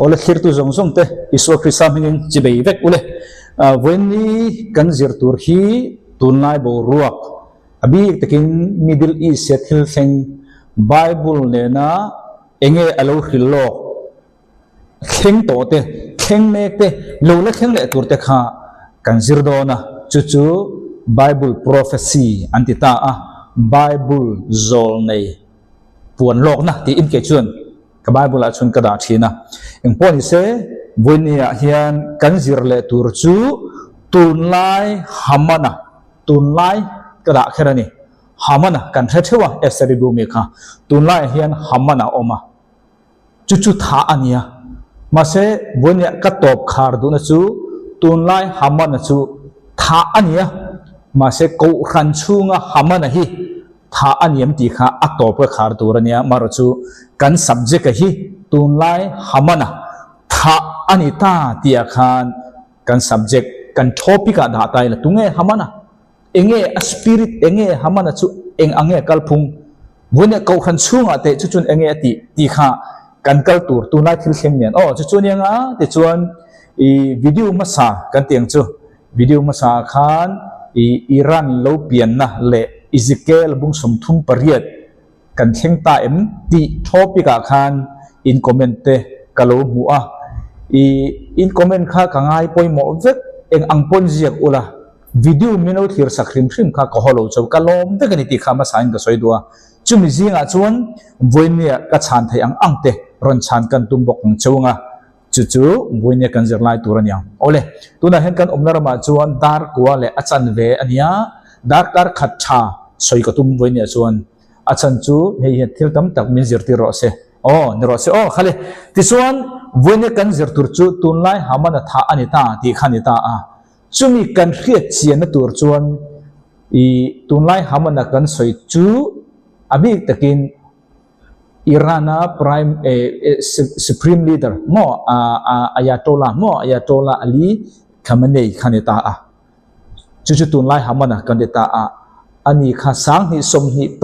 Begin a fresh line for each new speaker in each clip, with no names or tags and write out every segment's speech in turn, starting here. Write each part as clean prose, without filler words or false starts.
Awle thlirtu zawng zawng te Isua Krista hmingin chi bei vek ule. Vawiinni kan zir tur hi tunlai boruak a bik takin Middle East-a thil thleng Bible nena enge a lo hrilh lawk thleng tawh te, thleng mek te, lo la thleng leh tur te kha kan zir dawn a, chu chu Bible prophecy an ti ta a, Bible zawl nei puan lawkna tiin kei chuan ka Bible ah chuan ka dah thin a. Engpawh ni se, vawinia hian kan zir leh tur chu tunlai Hamana, tunlai ka dah kher a ni, Hamana kan hre theuh a, Esther-i bumi kha tunlaiah hian Hamana a awm a. Chu chu tha a nia. Mahse, Buania ka tawp khar duhna chu tunlai Hamana chu tha a nia. Mahse, Kohhran chhunga Hamana hi tha a niam tih kha a tawp ka khar tur a nia. Marawh chu kan subject-a hi tunlai Hamana tha a ni ta tihah khan kan subject, kan topic-ah dah ta ila tunge Hamana? Enge a spirit enge Hamana chu eng ang nge kalphung vun leh kohhran chhungah teh chu chuan enge a tih tih kha kan kal tur tunlai thil thleng nen aw chu chuan eng a tichuan i video hmasa kan tih ang chu video hmasa ah khan i Iran lo pianna leh Ezekiel bung 38 kan thleng ta em tih topic ah khan in comment te ka lo hmu a, i in comment kha ka ngai pawimawh vek eng ang pawn ziak ula video min lo thlir sak hrim hrim kha ka haw lo chauh ka lawm vek a ni tih kha hmasa in ka sawi duh a, chumi zingah chuan vawinia ka chhan theih ang ang te rawn chhan kan tum bawk ang cheu anga chu chu vawinia kan zirlai tur a nia. Awle, tunah hian kan awmna ramah chuan dar kua leh a chan ve a nia, darkar khat tha sawi ka tum vawinia chuan. A chhan chu hei hian thil tam tak min zirtir rawh se. Aw, ni rawh se. Aw, khale. Tichuan, vawinia kan zir tur chu tunlai Hamana thah a ni ta tih kha a ni ta a. Chumi kan hriat chianna tur chuan i tunlai Hamana kan sawi chu a bik takin Iran-a Prime Supreme Leader maw Ayatollah maw Ayatollah Ali Khamenei kha a ni ta a. Chu chu tunlai Hamana kan ti ta a, ani kha 2026,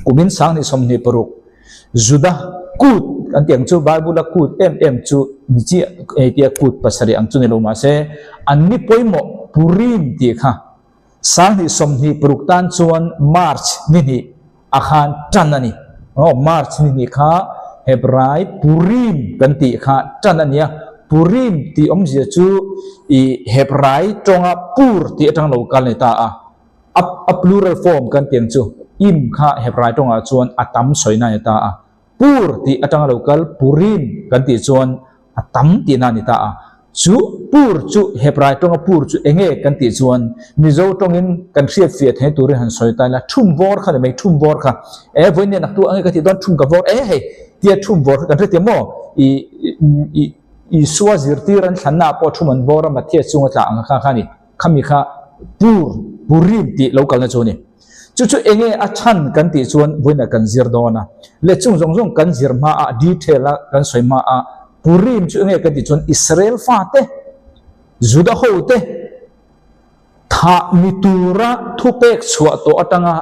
kumin 2026, Juda kut kan tih ang chu, Bible-a kut em em chu ni chiah e tia kut pasarih ang chu ni lo mahse, an ni pawimawh Purim tih kha 2026 tan chuan March ni hnih a khan tan a ni. Aw, March ni hnih kha Hebrai Purim kan tih kha tan a ni a. Purim tih awmzia chu i Hebrai tawnga pur tih atang lo kal a ni ta a. A, a plural form kan tih ang chu im kha Hebrai tawngah chuan a tam sawina a ni ta a. Pur tih atanga lo kal Purim kan tih chuan a tam tihna a ni ta a. Chu pur chu Hebrai tawnga pur chu eng nge kan tih chuan Mizo tawngin kan hriat fiah thei turin han sawi ta ila, thum vawr kha ni mai, thum vawr kha. E vawiin nen aktu ang nge ka tih dawn thum ka vawr e hei tia thum vawr kha kan hre tiam maw? I i Isua zirtir an thlanna ah pawh thum an vawr a, Mathias chunga tla ang kha kha a ni. Khami kha pur, Purim tih lo kalna chu a ni. Chu chu enge a chhan kan tih chuan vawiinah kan zir dawn a, leh chung zawng zawng kan zir hmaah detail a kan sawi hmaah Purim chu enge kan tih chuan Israel fate, Juda hote thah ni tura thupek chhuah tawh atanga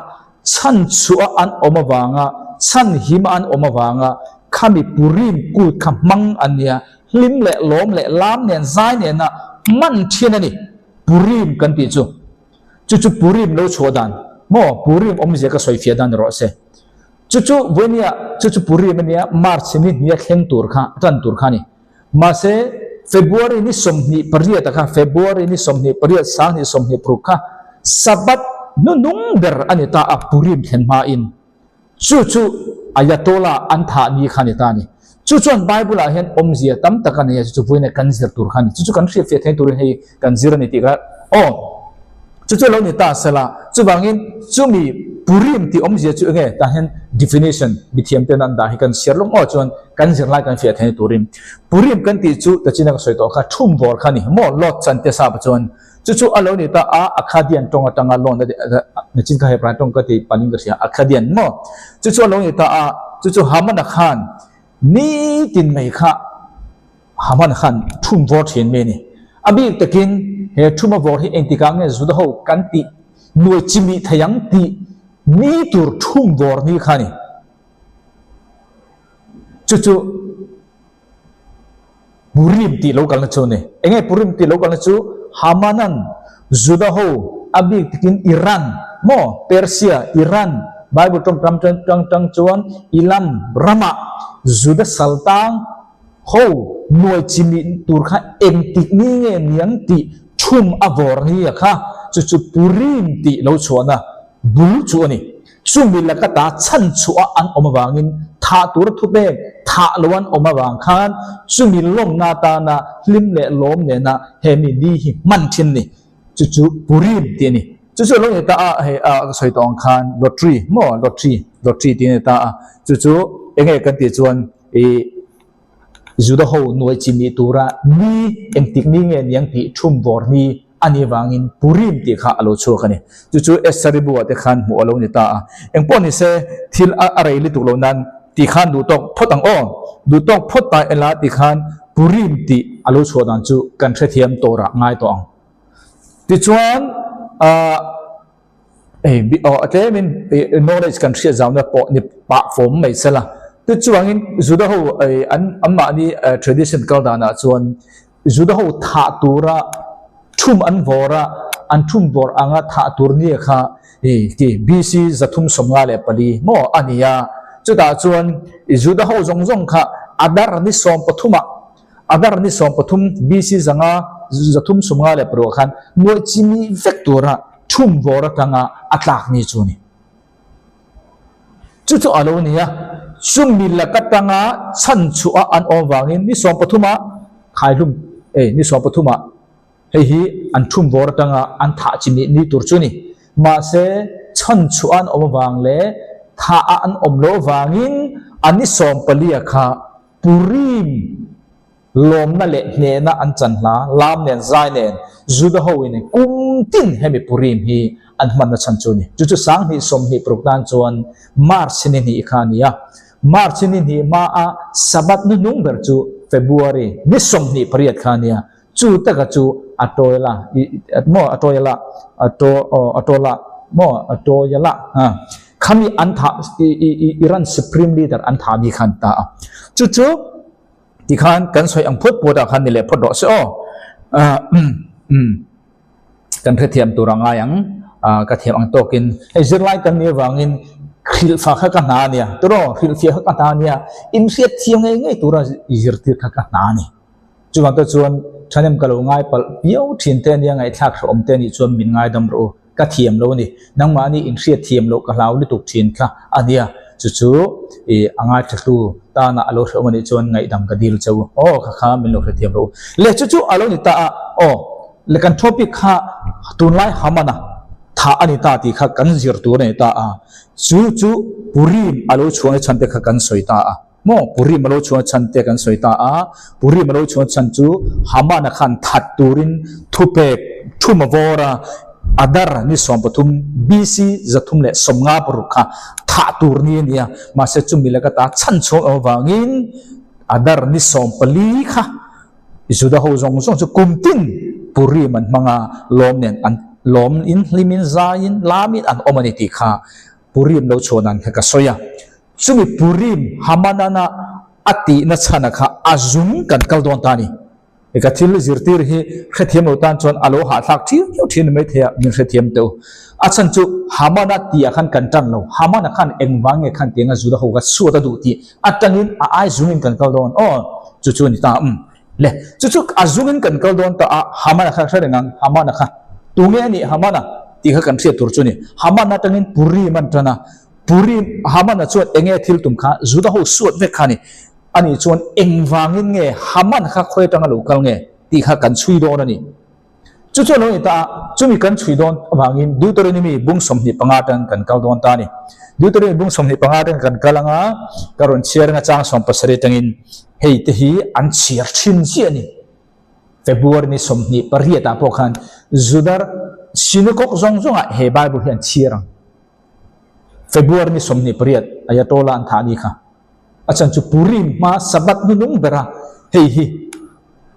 chhan chhuah an awm avanga chhan hima an awm avanga khami Purim kut kha hmang an nia, hlim leh lawm leh lam nen zai nena hman thin a ni Purim kan tih chu. Chu chu Purim lo chhuah dan maw? Purim awmzia ka sawi fiah dan ni rawh se. Chu chu vawinia, chu chu Purim a nia, March ni hnia thleng tur kha, tan tur kha a ni. Mahse, February ni 28 a kha, February ni 28, 2026 kha Sabbath hnuhnung ber a ni ta a, Purim thlen hmain. Chu chu Ayatollah an thah ni kha a ni ta a ni. Chu chuan Bible-ah hian awmzia tam tak a nei a, chu chu vawiin kan zir tur kha a ni. Chu chu kan hriatfiah theih turin hei kan zir a ni tih kha aw. Chu chu lo ni ta sela, chuvangin chumi Purim tih awmzia chu enge tah hian definition mithiam ten an dah hi kan chhiar lawng aw chuan kan zir lai kan fiah theih turin Purim kan tih chu tachina ka sawi tawh kha thum vawr kha a ni maw Lot chan te sap chuan Chu chu a lo ni ta a, Akkadian tawng atanga loan a Nachin kha Hebrai tawng ka ti panin ka hria, Akkadian maw? Chu chu a lo ni ta a, chu chu Hamana khan nitin mai kha Hamana khan thum vawr thin mai a ni. A bik takin he thuma vawr hi engtikah nge Juda ho kan tih nuai chimih thei ang tih ni tur thum vawr ni kha a ni. Chu chu. Purim tih lo kalna chu a ni. Enge Purim tih lo kalna chu? Hamanan Juda ho a bik takin Iran maw Persia, Iran, Bible tawngtam tang tang chuan Ilam ramah Juda saltang ho nuai chimih tur kha engtik ni nge niang tih thum a vawr ni a kha chu chu Purim tih lo chhuahna bul chu a ni. Chumi laka ta chhan chhuah an awm avangin thah tur thu pek thah lo an awm avang khan chumi lawmna atana hlim leh lawm nena he mi ni hi hman thin ni. Chu chu Purim tih a ni. Chu chu a lo ni ta a, hei a ka sawi tawh ang khan lottery maw lottery, lottery tih a ni ta a. Chu chu enge kan tih chuan ih Juda ho nuai chi nih tura ni engtik ni nge niang tih thum vawr ni a nih vangin Purim tih kha a lo chhuak a ni. Chu chu Esther-i buah te khan hmuh a lo ni ta a. Engpawh ni se, thil a a rei lutuk lo nan tih khan duh tawk phawt ang aw. Duh tawk phawt ta ela tih khan Purim tih a lo chhuah dan chu kan hrethiam tawrah ngai tawh ang. Tichuan, ah, hei aw a tlemin knowledge kan hriat zauna pawh ni pah fawm mai se la. Tichuangin Juda ho an anmahni tradition kal danah chuan Juda ho thah tura thum an vawr a, an thum vawr anga thah tur nia kha ti BC 354 maw a ni a. Chutah chuan Juda ho zawng zawng kha Adar ni 13 ah Adar ni 13 BC 356 ah khan nuaih chimi vek tura thum vawr atanga a tlak ni chu a ni. Chu chu a lo ni a, chumi lak atanga chhan chhuah an awm vangin ni 13 ah khaihlum ei ni 13 ah hei hi an thum vawr atanga an thah chi nih ni tur chu a ni. Mahse chhan chhuah an awm avang leh thah a an awm loh avangin a ni 14 ah kha Purim lawmna leh hnehna an chan hla, lam nen zai nen Juda ho in kum tin hemi Purim hi an hmanna chhan chu a ni. Chu chu 2026 tan chuan March ni hnih kha a ni a. March ni hnih hma a Sabbath hnuhnung ber chu February ni 28 kha a ni a. Chu taka chu a tawila maw a tawila a to aw a tawla maw a tawila ha khami an thah Iran supreme leader an thah ni khan ta a. Chu chu tikhan kan sawi ang phawt phawt ah khan ni leh phawt rawh se aw. Kan hrethiam tur a ngai ang ka thiam ang tawkin hei zirlai kan nih avangin hrilhfa kha ka hna a nia tiraw hrilhfiah kha ka hna a nia inhriat thiam ngei ngei tura zirtir kha ka hna a ni. Chuvang te chuan thahnem ka lo ngai palh viau thin te ania ngaihthlak hrehawm te anih chuan min ngaidam rawh u, ka thiam lo a ni. Nangmahni inhriat thiam loh ka hlau lutuk thin kha a nia, chu chu ih a ngaithla tana a lo hrehawm anih chuan ngaihdam ka dil che u, aw kha kha min lo hrethiam rawh u. Le chu chu a lo ni ta a, aw le kan topic kha tunlai Hamana thah a ni ta tih kha kan zir tur a ni ta a, chu chu Purim a lo chhuahna chhan te kha kan sawi ta a. Maw Purim a lo chhuah chhan te kan sawi ta a, Purim a lo chhuah chhan chu Hamana khan that turin thupek thum a vawr a, Adar ni 13 BC 356 kha thah tur ni a ni a, mahse chumi laka ta chhan chhuak avangin Adar ni 14 kha Juda ho zawng zawng chu kum tin Purim an hmang a, lawm nen an lawm in hlim in zai in lam in an awm a ni tih kha Purim lo chhuah dan kha ka sawi a. Chumi Purim Hamanana a tihna chhana kha a zung kan kal dawn ta a ni. He ka thil zirtir hi hrethiam lo tan chuan a lo hahthlak thiau thiau thin mai thei a, min hrethiam teh u. A chhan chu Hamana tih ah khan kan tan lo. Hamana khan engvang nge khan tianga Juda ho kha suat a duh tih atangin a ai zungin kan kal dawn. Aw, chu chu a ni ta. Umm. Le, chu chu a zungin kan kal dawn ta a, Hamana kha hre reng ang. Hamana kha tunge a nih Hamana tih kha kan hriat tur chu a ni. Hamana atangin Purim an tan a. Purim Hamana chuan enge thil tum kha Juda ho suat vek kha a ni. Ani chuan engvangin nge Haman kha khawi atanga lo kal nge tih kha kan chhui dawn a ni. Chu chuan lo ni ta a, chumi kan chhui dawn avangin Deuteronomy bung 25 atang kan kal dawn ta a ni. Deuteronomy bung 25 atang kan kal anga ka rawn chhiar anga chang 17 atangin hei te hi an chhiar thin chiah a ni. February ni 28 ah pawh khan Juda synagogue zawng zawngah he Bible hi an chhiar ang. February ni 28 Ayatollah an thah ni kha. A chhan chu Purim hma Sabbath hnunung bera hei hi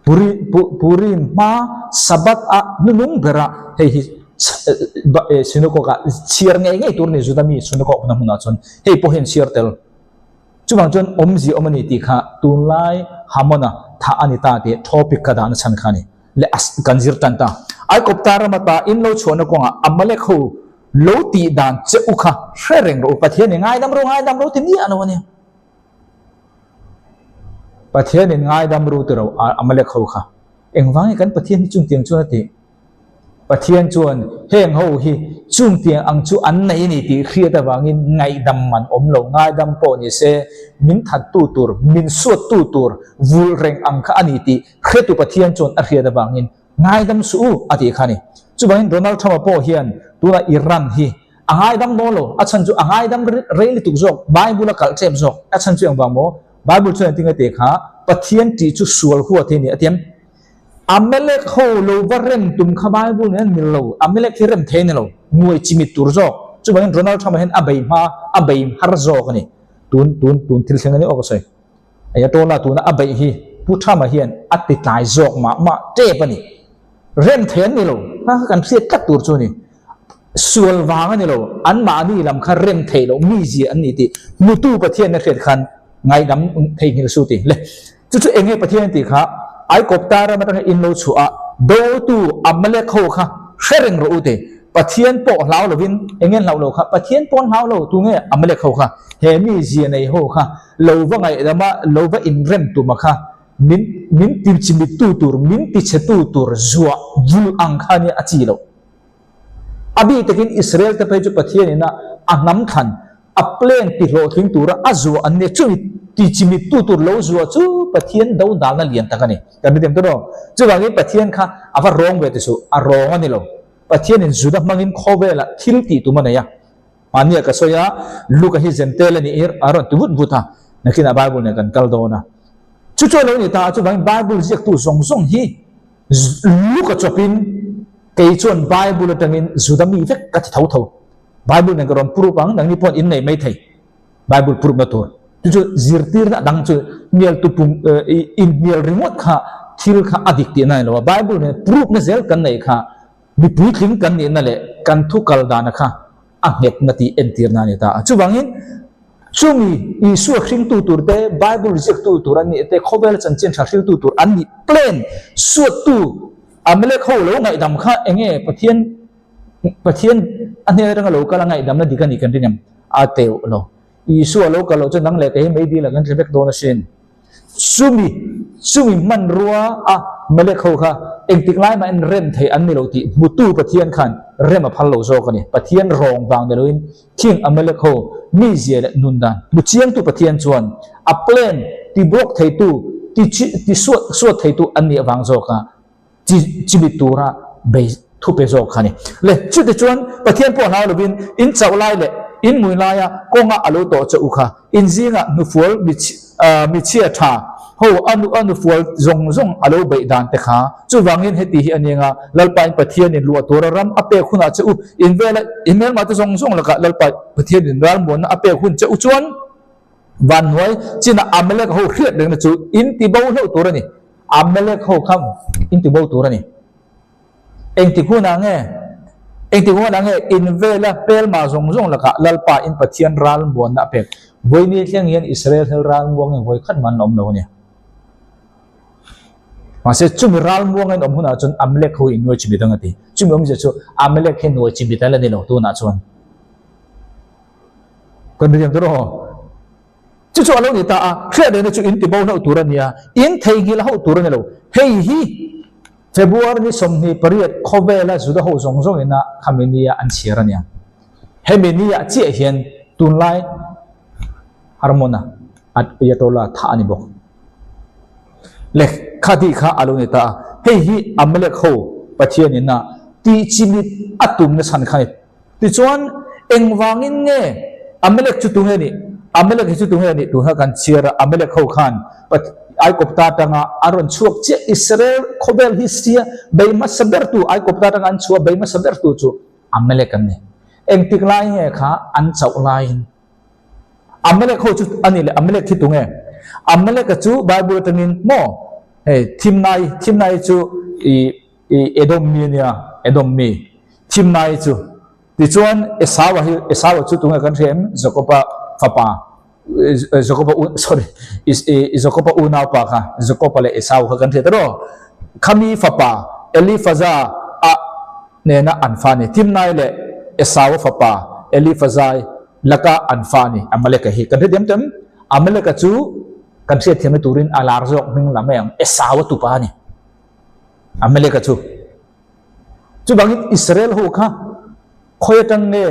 Puri Purim hma Sabbath a hnunung bera hei hi synagogue ah chhiar ngei ngei tur ni Juda mi synagogue na hmunah chuan hei pawh hi an chhiar tel. Chuvang chuan awmzia awm a ni tih kha tunlai Hamona thah a ni ta tih topic ka dahna chhan kha a ni. Le a kan zir tan ta. Aikawpta rama ta in lo chhuahna kawngah Amalek ho lo tih dan che u kha hre reng rawh u. Pathian in ngaidam ru ngaidam ru ti miah lo a nia. Pathian in ngaidam ru ti ro Amalek ho kha. Engvang nge kan Pathian hi chungtiang chuan a tih? Pathian chuan heng ho hi chungtiang ang chu an nei a ni tih hriat avangin ngaihdam man awm lo, ngaidam pawh ni se min thattu tur, min suattu tur vulh reng ang kha a ni tih hretu Pathian chuan a hriat avangin ngaidam suh u a tih kha a ni. Chuvangin Donald Trump-a pawh hian tunah Iran hi a ngaidam dawn lo, a chhan chu a ngaidam rei lutuk zawk, Bible a kalh tlem zawk, a chhan chu engvang maw? Bible chuan engtin nge tih kha Pathian tih chu sual huat hi a ni a ti em? Amalek ho lo va rem tum kha Bible nen an mil lo. Amalek hi rem thei a ni lo. Nuai chimit tur zawk. Chuvangin Ronald Trump-a hian a bei hma, a bei har zawk a ni. Tun, tun, tun thil thleng a ni aw ka sawi. Ayatollah tuna a beih hi Pu Trump-a hian a ti tlai zawk mah mah tep a ni. Rem thei an ni lo. Kha kha kan hriat tlat tur chu a ni. Sual vang a ni lo. Anmahni lam kha rem theih loh mizia an ni tih hmutu Pathian a hriat khan ngaihdam theihnghilh su ti. Le. Chu chu enge Pathian a tih kha, Aikawpta ram atanga in lo chhuah a, dotu Amalek ho kha hre reng rawh u ti. Pathian pawh hlau lovin enge hlauh lo kha, Pathian pawn hlau lo tu nge Amalek ho kha, he mi zia nei ho kha lo va ngaihdam a, lo va inrem tum a kha, min min ti chimit tu tur, min ti chhe tu tur zuah vul ang kha nia a chi loh. A bik takin Israel te phei chu Pathian ina a hnam thlan, a plan ti hlawhtling tura a zuah an nia. Chumi ti chimit tu tur lo zuah chu Pathian do dalna lian tak a ni. Kan hrethiam tawh lo. Chuvangin Pathian kha a va rawng ve ti suh, a rawng a ni lo. Pathianin Juda hmangin khawvelah thil tih tum a nei a. Mahnia ka sawi a, Luka hi Zentel a nih hi a rawn ti vut vut a, nakinah Bible nen kan kal dawn a. Chu chu a lo ni ta a, chuvangin Bible ziaktu zawng zawng hi Luka chawpin kei chuan Bible atangin Juda mi vek ka ti tho tho. Bible nen ka rawn proof ang, nangni pawh in nei mai thei Bible proof na tur. Chu chu zirtirna dang chu hnial tu pum inhnial ringawt kha thil kha a dik tihna a ni lo a, Bible nen proof na zel kan neih kha Mi puitling kan nihna leh kan thu kal dana kha a nghetna tih entirna a ni ta a. Chuvangin, chumi Isua hringtu tur te, Bible ziaktu tur an nih te, khawvela chanchin tha hriltu tur an nih plan suattu Amalek ho lo ngaihdam kha enge Pathian Pathian a hnen atanga lo kal a ngaihdamna dik a nih kan ring em? A teuh lo. Isua lo kal loh chuan nang leh kei hi meidil ah kan tla vek dawn asin. Chumi, chumi hmanrua a Melek ho kha engtik lai mahin rem thei an ni lo tih hmutu Pathian khan rem a phal lo zawk a ni. Pathian rawng vang ni loin King Amalek ho mizia leh nun dan hmu chiangtu Pathian chuan a plan ti block theitu, ti chi, ti suat suat theitu an nih avang zawk a. Chi chimit tura bei thu pe zawk kha a ni. Le, chute chuan Pathian pawh hlau lovin in chauh lai leh in mui laia kawnga a lo tawh che u kha, in zingah hnufual michhia tha ho a nu a nufual zawng zawng a lo beih dan te kha. Chuvangin heti hi a ni anga Lalpain Pathianin luah tura ram a pek hunah che u, in vela in hmelmah te zawng zawng lakah Lalpa Pathianin ralmuanna a pek hun che u chuan vanhnuai chinah Amalek ho hriat rengna chu in ti bo hlauh tur a ni. Amalek ho kha in ti bo tur a ni. Engtik hunah nge, engtik hunah nge in vela hmelma zawng zawng lakah Lalpa in Pathian ral muanna a pek? Vawiini thleng hian Israel hel ral muangin vawi khat man a awm lo a ni. Mahse chumi ral muangin awm hunah chuan Amalek ho in nuai chimit ang a ti. Chumi awmzia chu Amalek hi nuai chimit a la ni lo tunah chuan. Kan hrethiam tur aw. Chu chu a lo ni ta a, hriatnehna chu in tibo hlauh tur a nia, in theihnghilh hauh tur a ni lo. Hei hi February ni 28 khawvela Juda ho zawng zawng ina khami nia an chhiar a nia. Hemi nia chiah hian tunlai Harmona Ayatollah thah a ni bawk. Le kha tih kha a lo ni ta a, hei hi Amalek ho Pathian ina tihchimit a tumna chhan kha a ni. Tichuan, engvangin nge Amalek chu tunge nih? Amalek hi chu tunge nih? Tun kha kan chhiar a, Amalek ho khan Aikawpta atanga an rawn chhuak chiah, Israel khawvel history a bei hmasa bertu, Aikawpta atanga an chhuah bei hmasa bertu chu Amalek an ni. Engtik lai nge kha an chauh laiin Amalek ho chu a ni le, Amalek hi tunge? Amalek-a chu Bible atangin maw hei Thimnai, Thimnai chu ih I Edom mi a nia, Edom mi. Thimnai chu. Tichuan, Esau-a hi, Esau-a chu tunge kan hria em? Jakob-a fapa. Jakoba u sorry Jakoba unaupa kha Jakoba leh Esau kha kan hriat erawh khami fapa Elifaza a nena an fa a ni. Timnai leh Esau fapa Elifazai laka an fa a ni. Amaleka hi kan hriat em tem? Amaleka chu kan hriat thiamna turin a lar zawk hming lam mai ang. Esau a tupa a ni. Amaleka chu. Chuvangin Israel ho kha khawi atang nge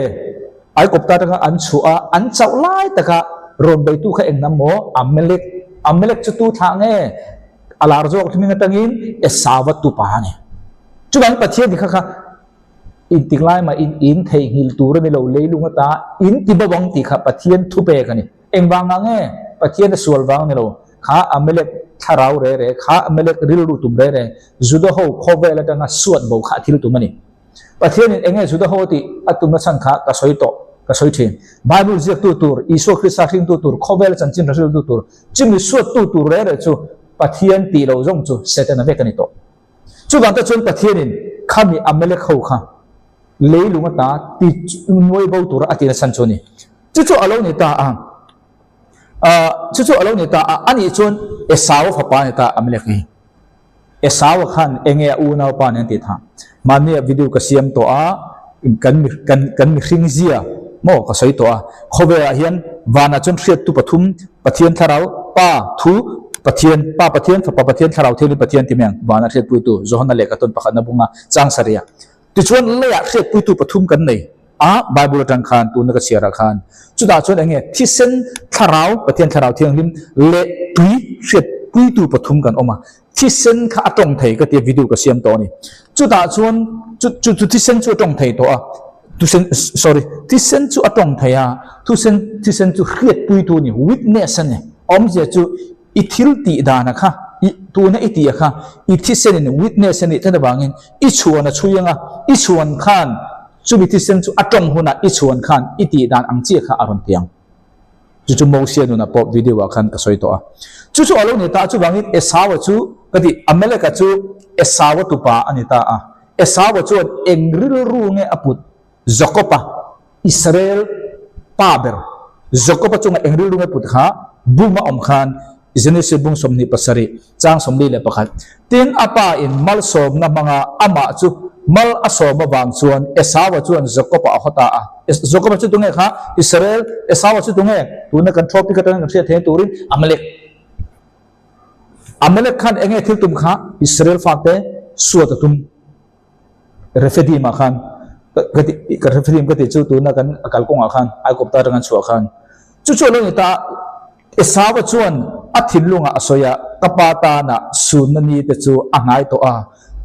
Aikawpta atanga an chhuah a, an chauh lai taka rawn beitu kha eng hnam maw? Amalek. Amalek chu tu thlah nge? A lar zawk hming atangin Esau-a tupa a ni. Chuvangin Pathian ti kha kha intik lai mah in in theihnghilh tur a ni lo, leilung ata in ti bo ang tih kha Pathian thupek a ni. Engvangah nge Pathian a sual vang ni lo? Kha Amalek thlarau re re, kha Amalek rilru tum re re, Juda ho khawvel atanga suat bo kha a thil tum a ni. Pathianin eng nge Juda ho tih a tumna chhan kha ka sawi tawh, ka sawi thin. Bible ziaktu tur, Isua Krista hringtu tur, khawvel chanchin hriltu tur, chumi suattu tur re re chu Pathian tih lo zawng chu Setana vek a ni tawh. Chuvang te chuan Pathianin khami Amalek ho kha leilung ata ti nuai bo tura a tina chhan chu a ni. Chu chu a lo ni ta a, chu chu a lo ni ta a, anih chuan Esau fapa a ni ta Amalek hi. Esau khan enge a unaupa nen tih tha. Mahnia video ka siam tawh a, kan kan kan mihring zia maw ka sawi tawh a. Khawvelah hian vanah chuan hriattu pathum Pathian thlarau, Pa, Thu, Pathian, Pa Pathian, Fapa Pathian, Thlarau Thianghlim Pathian ti mai ang vanah hriatpuitu Johana lehkha tawn pakhatna bunga chang sarih a. Tichuan leiah hriatpuitu pathum kan nei a, Bible atang khan tuna ka chhiarah khan. Chutah chuan eng nge thisen thlarau, Pathian Thlarau Thianghlim leh tui hriatpuitu pathum kan awm a. Thisen kha a tawng thei ka tia video ka siam tawh a ni. Chutah chuan chu chu thisen chu a tawng thei tawh a. Thusen sorry thisen chu a tawng thei a, thusen thisen chu hriatpuitu a ni, witness a ni. Awmzia chu i thil tih dana kha i tuna i tih a kha i thisenin witness a nih tlat avangin i chhuan a chhui anga i chhuan khan chumi thisen chu a tawng hunah i chhuan khan i tih dan ang chiah kha a rawn ti ang. Chu chu Mosia nunah pawh video ah khan ka sawi tawh a. Chu chu a lo ni ta a, chuvangin Esau-a chu ka ti Amalek-a chu Esau-a tupa a ni ta a. Esau-a chuan eng rilru nge a put Jakob-a, Israel pa ber Jakob-a chunga eng rilru nge put kha bum a awm khan Genesis bung 27 chang 41. Tin, a pa in malsawmna hmanga amah chu mal a sawm avang chuan Esau-a chuan Jakob-a a haw ta a. Jakob-a chu tunge kha? Israel. Esau-a chu tunge? Tuna kan topic atangin kan hriat theih turin Amalek. Amalek khan enge thil tum kha? Israel fate suat a tum. Rephidim ah khan ka ti ka Rephidim ka ti chu tuna kan a kalkawngah khan Aikawpta atanga an chhuah khan chu chu a lo ni ta a. Esau-a chuan a thinlungah a sawi a, Ka pa tana sunna ni te chu a hnai tawh a,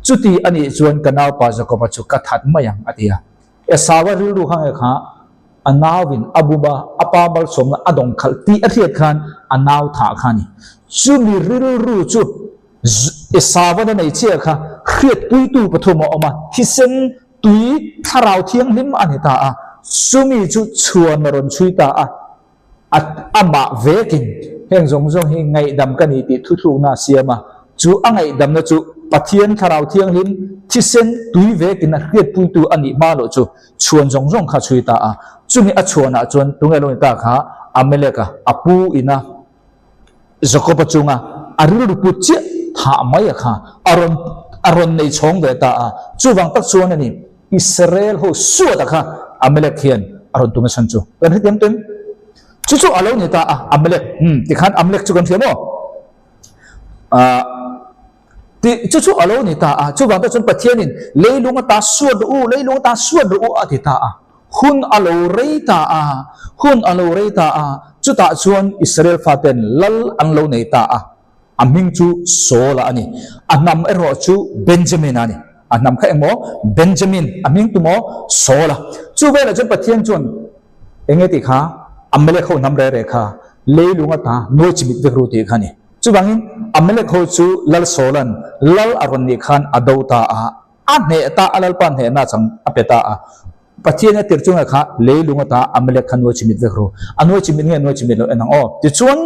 chuti a nih chuan ka naupa Jakoba chu ka that mai ang a ti a. Esau-a rilru kha nge kha a nauin a bum a, a pa malsawmna a dawng khalh tih a hriat khan a nau thah kha a ni. Chumi rilru chu Esau-an a nei chiah kha hriatpuitu pathum a awm a, thisen tui thlarau thianghlim a ni ta a, chumi chu chhuan a rawn chhui ta a. A amah vekin heng zawng zawng hi ngaihdam ka ni tih thuthlukna a siam a, chu a ngaihdamna chu Pathian Thlarau Thianghlim thisen tui vekin a hriatpuitu a nih hma loh chu chhuan zawng zawng kha a chhui ta a. Chumi a chhuanah chuan tunge lo ni ta kha Amalek-a a pu ina Jakob-a chunga a rilru put chiah thah mai a kha a rawn a rawn nei chhawng ve ta a. Chuvang tak chuan a ni Israel ho suat a kha Amalek hian a rawn tum a chhan chu kan hre tiam tawh em? Chu chu a lo ni ta a, Amalek, hmm, tikhan Amalek chu kan hria maw? Ah, ti chu chu a lo ni ta a, chuvang te chuan Pathianin leilung ata suat rawh u, leilung ata suat rawh u a ti ta a. Hun a lo rei ta a, hun a lo rei ta a, chutah chuan Israel faten lal an lo nei ta a. A hming chu Saul-a a ni. A hnam erawh chu Benjamin-a a ni. A hnam kha engmaw? Benjamin. A hming tu maw? Saul-a. Chu velah chuan Pathian chuan eng nge tih kha? Amalek ho hnam reh reh kha leilung ata nuai chimit vek ru tih kha a ni. Chuvangin Amalek ho chu Lal Saul-a'n lal a rawn nih khan a do ta a, a hneh ta a, Lalpa hnehna chang a pe ta a. Pathian a tirh chunga kha leilung ata Amalek kha nuai chimit vek ru. A nuai chimit nge nuai chimit lo en ang aw. Tichuan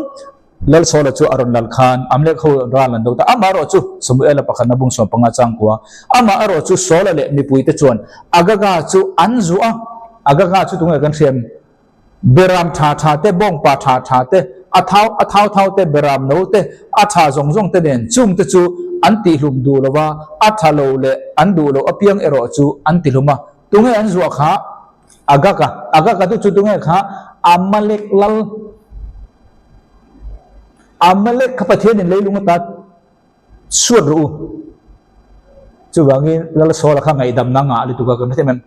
Lalsawla chu a rawn lal khan Amalek ho ral an do ta. Amah erawh chu Samuela pakhatna bung 15 changkua. Amah erawh chu Sawla leh mipuite chuan Agaga chu an zuah a. Agaga chu tunge kan hriam? Beram tha tha te, bawngpa tha tha te, a thau a thau thau te, beram no te, a tha zawng zawng te nen chung te chu an tihlum duh lo va, a tha lo leh an duh loh apiang erawh chu an tihlum a. Tunge an zuah kha? Agaga. Agaga chu chu tunge kha? Amalek lal. Amalek kha Pathianin leilung ata Suat rawh u. Chuvangin Lal Saula kha ngaihdamna ngah lutuk a kan hre em?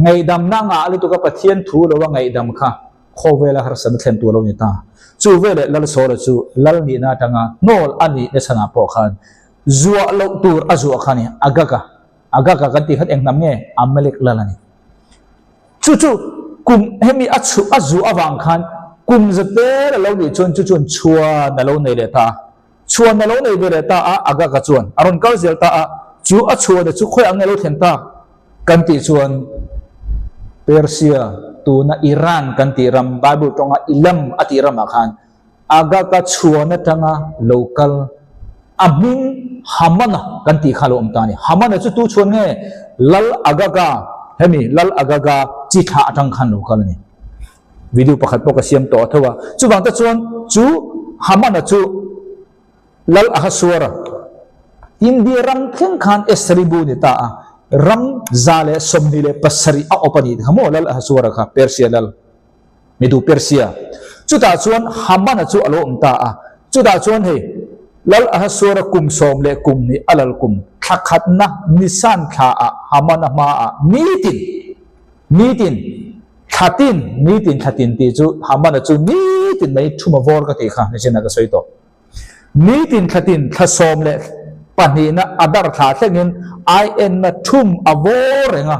Ngaihdamna ngah lutuk a Pathian thu lo a ngaihdam kha khawvela harsatna thlen tur a lo ni ta. Chu veleh Lal Saula chu Lal nihna atanga hnawl a nih na chhanah pawh khan zuah loh tur a zuah kha a ni. Agaga, Agaga kan tih khan eng hnam nge? Amalek lal a ni. Chu chu kum hemi a chhuh a zuah avang khan kum zatel a lo nih chuan chu chuan chhuan a lo nei leh ta a. Chhuan a lo nei ve leh ta a, Agaga chuan a rawn kal zel ta a, chu a chhuana chu khawiah nge a lo thlen tak kan tih chuan Persia tuna Iran kan tih ram, Bible tawnga Ilam a tih ramah khan Agaga chhuan atanga lo kal a hming Hamana kan tih kha a lo awm ta a ni. Hamana chu tu chhuan nge? Lal Agaga, hemi Lal Agaga chi thlah atang khan lo kal a ni. Video pakhat pawh ka siam tawh a tho a. Chuvang te chuan chu Hamana chu Lal Ahasuera India ram thleng khan Estheri bu ni ta a, ram 127 a awp a nih kha maw Lal Ahasuera kha Persia lal Medu Persia. Chutah chuan Hamana chu a lo awm ta a. Chutah chuan hei Lal Ahasuera kum sawm leh kum hnih a lal kum thla khatna Nisan thla ah Hamana hmaah nitin Nitin, thlatin, nitin thlatin tih chu Hamana chu nitin mai thuma vawr ka tih kha nichinah ka sawi tawh. Nitin thlatin thla sawm leh pahnihna a dar thla thlengin ai-enna thum a vawr reng a,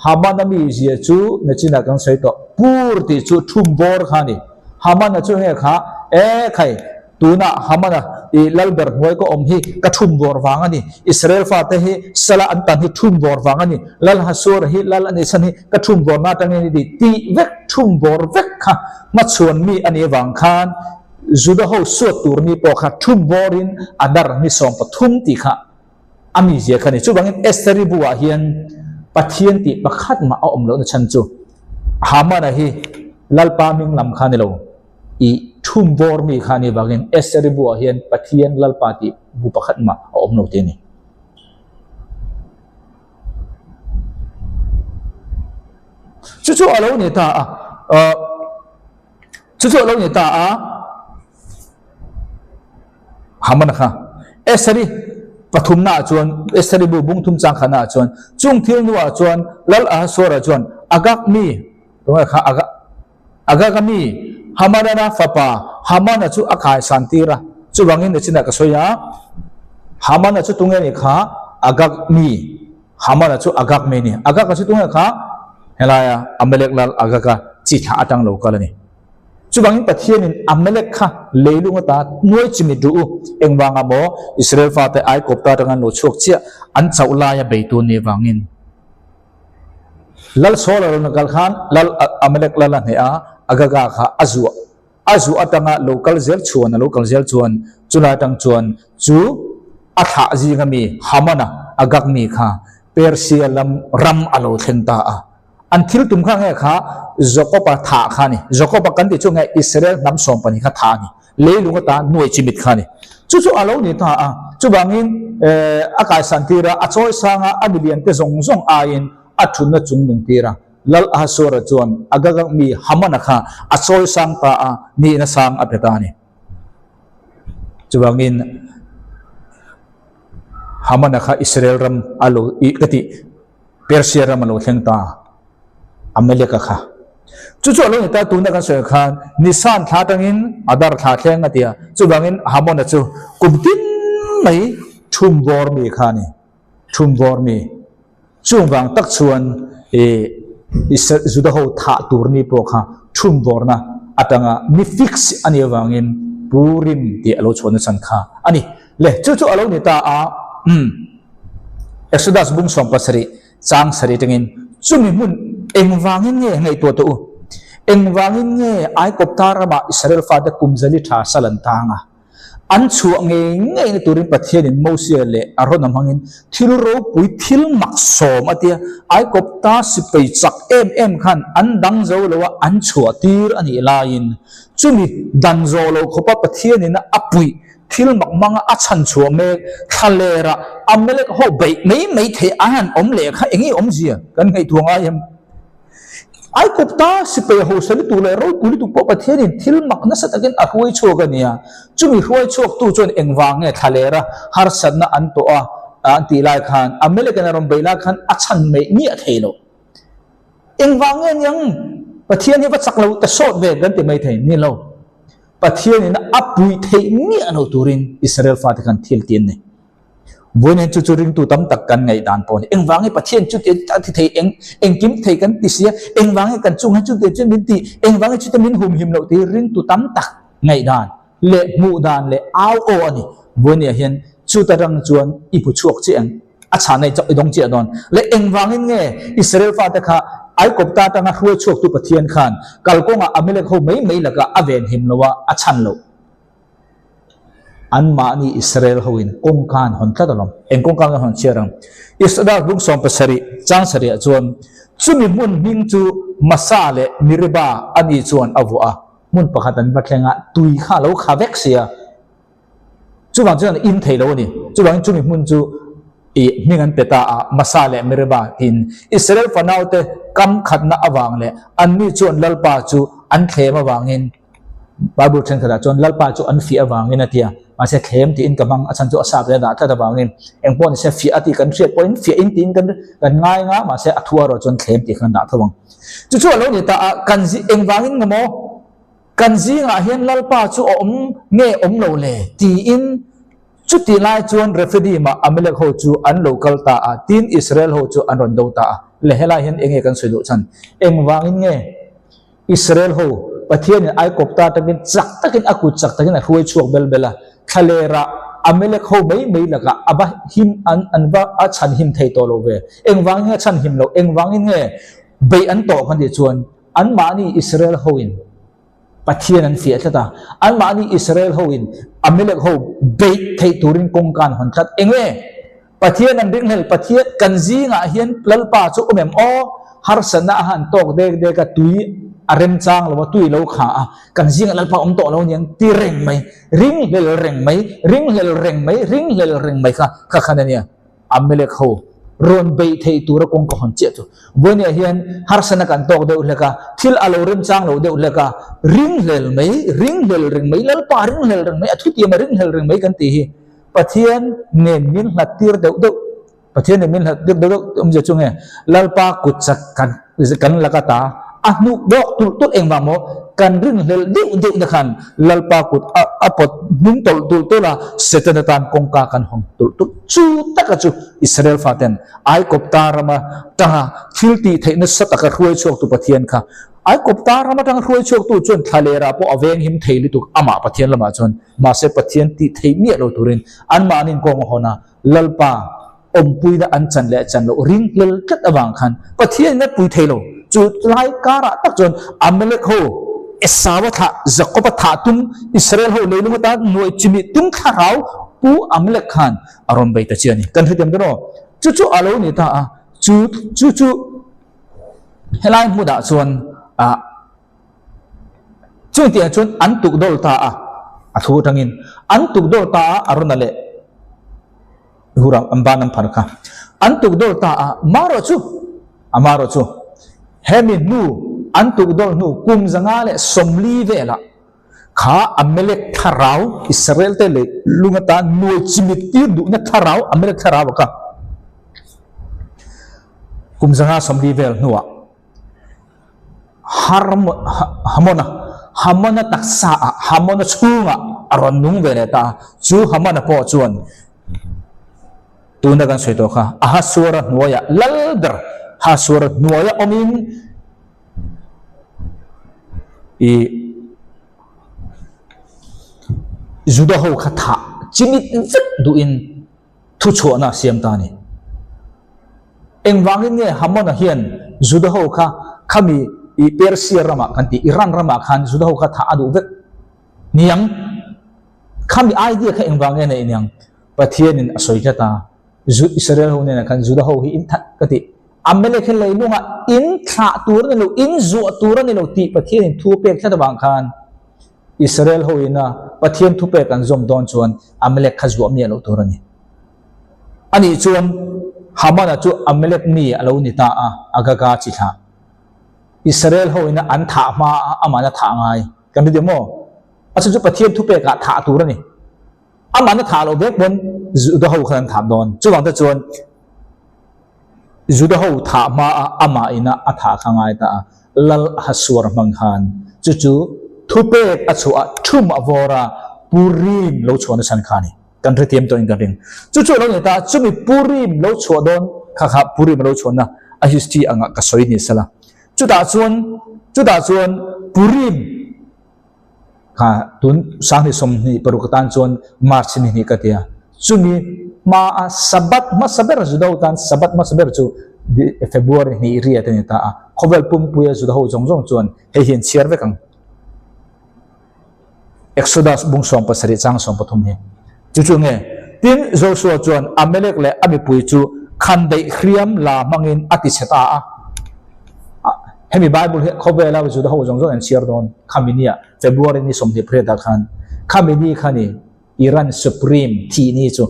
Hamana mizia chu nichinah kan sawi tawh. Pur tih chu thum vawr kha a ni. Hamana chu nge kha, E khai, Tunah Hamana i lalber hnuai ka awm hi ka thum vawr vang a ni. Israel fate hi sala an tan hi thum vawr vang a ni. Lal Hasura hi lal a nih chhan hi ka thum vawrna atangin i ti tih vek thum vawr vek kha hmachhuan mi a nih avang khan Juda ho suat tur ni pawh kha thum vawrin a dar ni 13 tih kha a mizia kha a ni. Chuvangin Estheri buah hian Pathian tih pakhat mah a awm lohna chhan chu Hamana hi Lalpa hming lam kha a ni lo. I thum vawr mi kha ni vangin Estheri buah hian Pathian Lalpa tih bu pakhat mah a awm lo te a ni. Chu chu a lo ni ta a, chu chu a lo ni ta a, Haman kha Estheri pathumna ah chuan Estheri bu bung thum chang khatna ah chuan chung thil hnuah chuan Lal Ahasuera chuan Agag mi tunge kha Agag Agaga mi Hamanana fapa Hamana chu a kaisan tir a, chuvangin nichinah ka sawi a, Hamana chu tunge nih kha Agag mi, Hamana chu Agag mi a ni. Agaga chu tunge kha helaia Amalek lal Agaga chi thlah atang lo kal a ni. Chuvangin Pathianin Amalek kha leilung ata nuai chimit duh u, engvanga maw Israel fate Aikawpta atanga an lo chhuak chiah an chauh laia beitu an nih avangin. Lal Saul a rawn kal khan Lal Amalek lal a hneh a, Agaga kha a zuah. A zuah atanga lo kal zel chuan, a lo kal zel chuan, chulai atang chuan chu a thlah zinga mi Hamana, Agag mi kha Persia lam ram a lo thleng ta a. An thil tum kha nge kha Jakob-a thah kha a ni. Jakob-a kan tih chu nge Israel hnam sawm pahnih kha thah a ni. Leilung ata nuai chimit kha a ni. Chu chu a lo ni ta a. Chuvangin a kaisan tir a, a chawi sang a, a milian te zawng zawng aiin a thunna chung nung tir a. Lal Ahasuera chuan Agag mi Hamana kha a chawi sang ta a, nihna sang a pe ta a ni. Chuvangin Hamana kha Israel ram a lo, ka tih, Persia ram a lo thleng ta a. Amalek-a kha. Chu chu a lo ni ta, tuna kan sawi khan Nisan thla atangin Adar thla thleng a ti a, chuvangin Hamon-a chu kum tin mai thum vawr mi kha a ni, thum vawr mi. Chung vang tak chuan ih Juda ho thah tur ni pawh kha thum vawrna atanga ni fix a nih avangin Purim tih a lo chhuahna chhan kha a ni. Le, chu chu a lo ni ta a, umm, Exodus bung 17, Chang sarih atangin chumi hmun engvangin nge ngaihtuah tawh u? Engvangin nge Aikawpta ramah Israel fate kum zali tha sal an tang a? An chhuah ngei ngeina turin Pathianin Mosia leh Arona hmangin thil ropui thil mak sawm a tia, Aikawpta sipai chak em em khan an dang zo lo a, an chhuah tir a nih laiin chumi dan zawh loh khawpa Pathianin a puih thil mak hmanga a chhan chhuah mek thlalera Amalek ho beih mai mai theih an han awm leh kha eng nge awmzia kan ngaihtuah ngai em? Aikawpta sipai hausa lutuk leh ropui lutuk pawh Pathianin thil mak nasa takin a hruai chhuak a nia. Chumi hruai chhuaktu chuan engvang nge thlalera harsatna an tawh a an tih lai khan Amalek-in a rawn beih lai khan a chhan meih miah thei lo. Engvang nge niang Pathian hi va chak lo ta sawt ve kan ti mai thei ni lo. Pathianin a puih theih miah lo turin Israel fate khan thil ti an nei. Vawiin chu chu ringtu tam tak kan ngaihdan pawh a ni. Engvangin Pathian chuti a ti thei eng engkim thei kan ti sia, engvangin kan chungah chuti chuan min ti, engvangin chuti min humhim loh tih hi ringtu tam tak ngaihdan leh hmuhdan leh au aw a ni. Vawiinah hian chuta rang chuan i hmu chhuak chiah ang, a chhana i dawng chiah dawn. Leh engvangin nge Israel fate kha Aikawpta atanga hruai chhuaktu Pathian khan kalkawngah Amalek ho mai mai lakah a venhim lo a, a chhan loh. Anmahni Israel hoin kawngka an hawn tlat alawm. Eng kawngka nge hawn chhiar ang? Israel bung 70 chang sarihah chuan chumi hmun hming chu Masa leh Meriba a ni chuan a vuah a. Hmun pakhat an va thleng a, tui kha a lo kha vek si a. Chuvang chuan an in thei lo a ni. Chuvangin chumi hmun chu i hming an pe ta a, Masa leh Meriba tiin. Israel fanaute kam khatna avang leh anni chuan Lalpa chu an thlem avangin, Bible thenkhatah chuan Lalpa chu an fiah avangin a ti a, mahse thlem tiin ka hmang, a chhan chu a sap leh a dah tlat avangin eng pawh nise fiah a tih kan hriat pawhin fiah in tiin kan kan ngai nga, mahse a thu erawh chuan thlem tih khan dah tho ang. Chu chu a lo ni ta a, kan zi engvangin nge maw kan zingah hian Lalpa chu a awm nge awm lo le tiin chutih lai chuan Rephidim-ah Amalek ho chu an lo kal ta a, tin Israel ho chu an rawn do ta a. Le helai hian enge kan sawi duh chhan? Engvangin nge? Israel ho Pathianin Aikawpta atangin chak takin a kut chak takin a hruai chhuak bel bel a, thlalerah Amalek ho mai mai lakah a va him an an va a chhan him thei tawh lo ve. Engvangin nge a chhan him loh? Engvangin nge beih an tawh kan tih chuan anmahni Israel hoin Pathian an fiah tlat a, anmahni Israel hoin Amalek ho beih theih turin kawngka an hawn tlat. Enge? Pathian an ringhlel, Pathian kan zingah hian Lalpa chu awm em aw? Harsatna a han tawk dek dek a, tui a remchang lo a, tui lo kha a, kan zingah Lalpa awm tawh lo aniang ti reng mai, ringhlel reng mai, ringhlel reng mai, ringhlel reng mai kha kha khan a nia. Amalek ho rawn beih theih tura kawng ka hawn chiah chu. Vawinia hian harsatna kan tawk deuh hlek a, thil a lo remchang lo deuh hlek a, ringhlel mai, ringhlel reng mai, Lalpa ringhlel reng mai, a thutiam a ringhlel reng mai kan tih hi. Pathian nen min hlat tir deuh deuh, Pathian nen min hlat tir deuh deuh tih awmzia chu nge Lalpa kut chak kan kan lak ata a hnuk dawk tulh tulh engvang maw kan rinhlelh deuh deuh na khan Lalpa kut a a pawt hnung tawlh tulh tulh a, Setana tan kawngka kan hawng tulh tulh. Chu taka chu Israel faten Aikawpta rama tanga thil tih theih nasa taka hruai chhuaktu Pathian kha Aikawpta ram atanga hruai chhuaktu chuan thlalerah pawh a venghim thei lutuk amah Pathian lamah chuan mahse Pathian tih theih miah lo turin anmahniin kawng a hawn a, Lalpa awmpuina an chan leh chan loh ring hlel tlat avang khan Pathianin a pui thei lo. Chu lai karah tak chuan Amalek ho Esau-a thlah, Jakob-a thah tum, Israel ho leilung atan nuai chimih tum thlarau Pu Amalek khan a rawn bei ta chi a ni. Kan hrethiam dawn aw. Chu chu a lo ni ta a, chu chu chu Helai hmunah chuan ah chung tiang chuan an tuk dawl ta a, a thu atangin an tuk dawl ta a Arona leh Hura an ban an phar kha an tuk dawl ta a, marawh chu amarawh chu hemi hnu an tuk dawl hnu kum 140 velah kha Amalek thlarau Israel te leh lung atan nuai chimit tir duhna thlarau Amalek thlarau a kha. Kum 140 vel hnuah Hamona, Hamona taksa ah, Hamona chhungah a rawn nung ve leh ta a. Chu Hamona pawh chuan tuna kan sawi tawh kha Ahasuera hnuaiah lal ber Ahasuera hnuaia awmin i Juda ho kha thah chimit vek duhin thuchhuahna a siam ta a ni. Engvangin nge Hamona hian Juda ho kha khami i Persia ramah kan tih, Iran ramah khan Juda ho kha thah a duh vek niang? Khami idea kha engvang nge neih niang? Pathianin a sawi tlat a, Zu Israel ho hnenah khan Juda ho hi in that ka tih. Amalek hi leilungah in thlah tur a ni lo, in zuah tur a ni lo tih Pathianin thu a pek tlat avang khan Israel ho ina Pathian thupek an zawm dawn chuan Amalek kha zuah miah loh tur a ni. Anih chuan Hamana chu Amalek mi a lo ni ta a, Agaga chi thlah. Israel ho ina an thah hma a amahna thah ngai. Kan hre maw? A chhan chu Pathian thupekah thah tur a ni. Amahna thah loh vek pawn Juda ho khan an thah dawn. Chuvang te chuan Juda ho thah hma a amah ina a thah kha ngai ta a, Lal Ahasuer hmang khan chu chu thupek a chhuah a thum a vawr a, Purim lo chhuahna chhan kha a ni. Kan hrethiam tawhin ka ring. Chu chu a lo ni ta, chumi Purim lo chhuah dawn kha kha Purim a lo chhuahna a history angah ka sawi ni sela. Chutah chuan chutah chuan Purim kha tun 2026 atan chuan March ni hnih ka ti a. Chumi hmaa Sabbath hmasa ber Juda ho tan Sabbath hmasa ber chu February hnih riat a ni ta a. Khawvel pumpuia Juda ho zawng zawng chuan hei hi an chhiar vek ang. Exodus bung 17 chang 13 hi. Chu chu nge? Tin, Joshua chuan Amalek leh a mipui chu khandaih hriam la hmangin a ti chhe ta a. Hemi Bible hi khawvela Juda ho zawng zawng an chhiar dawn khami nia February ni 28 ah khan khami ni kha ni Iran Supreme thih ni chu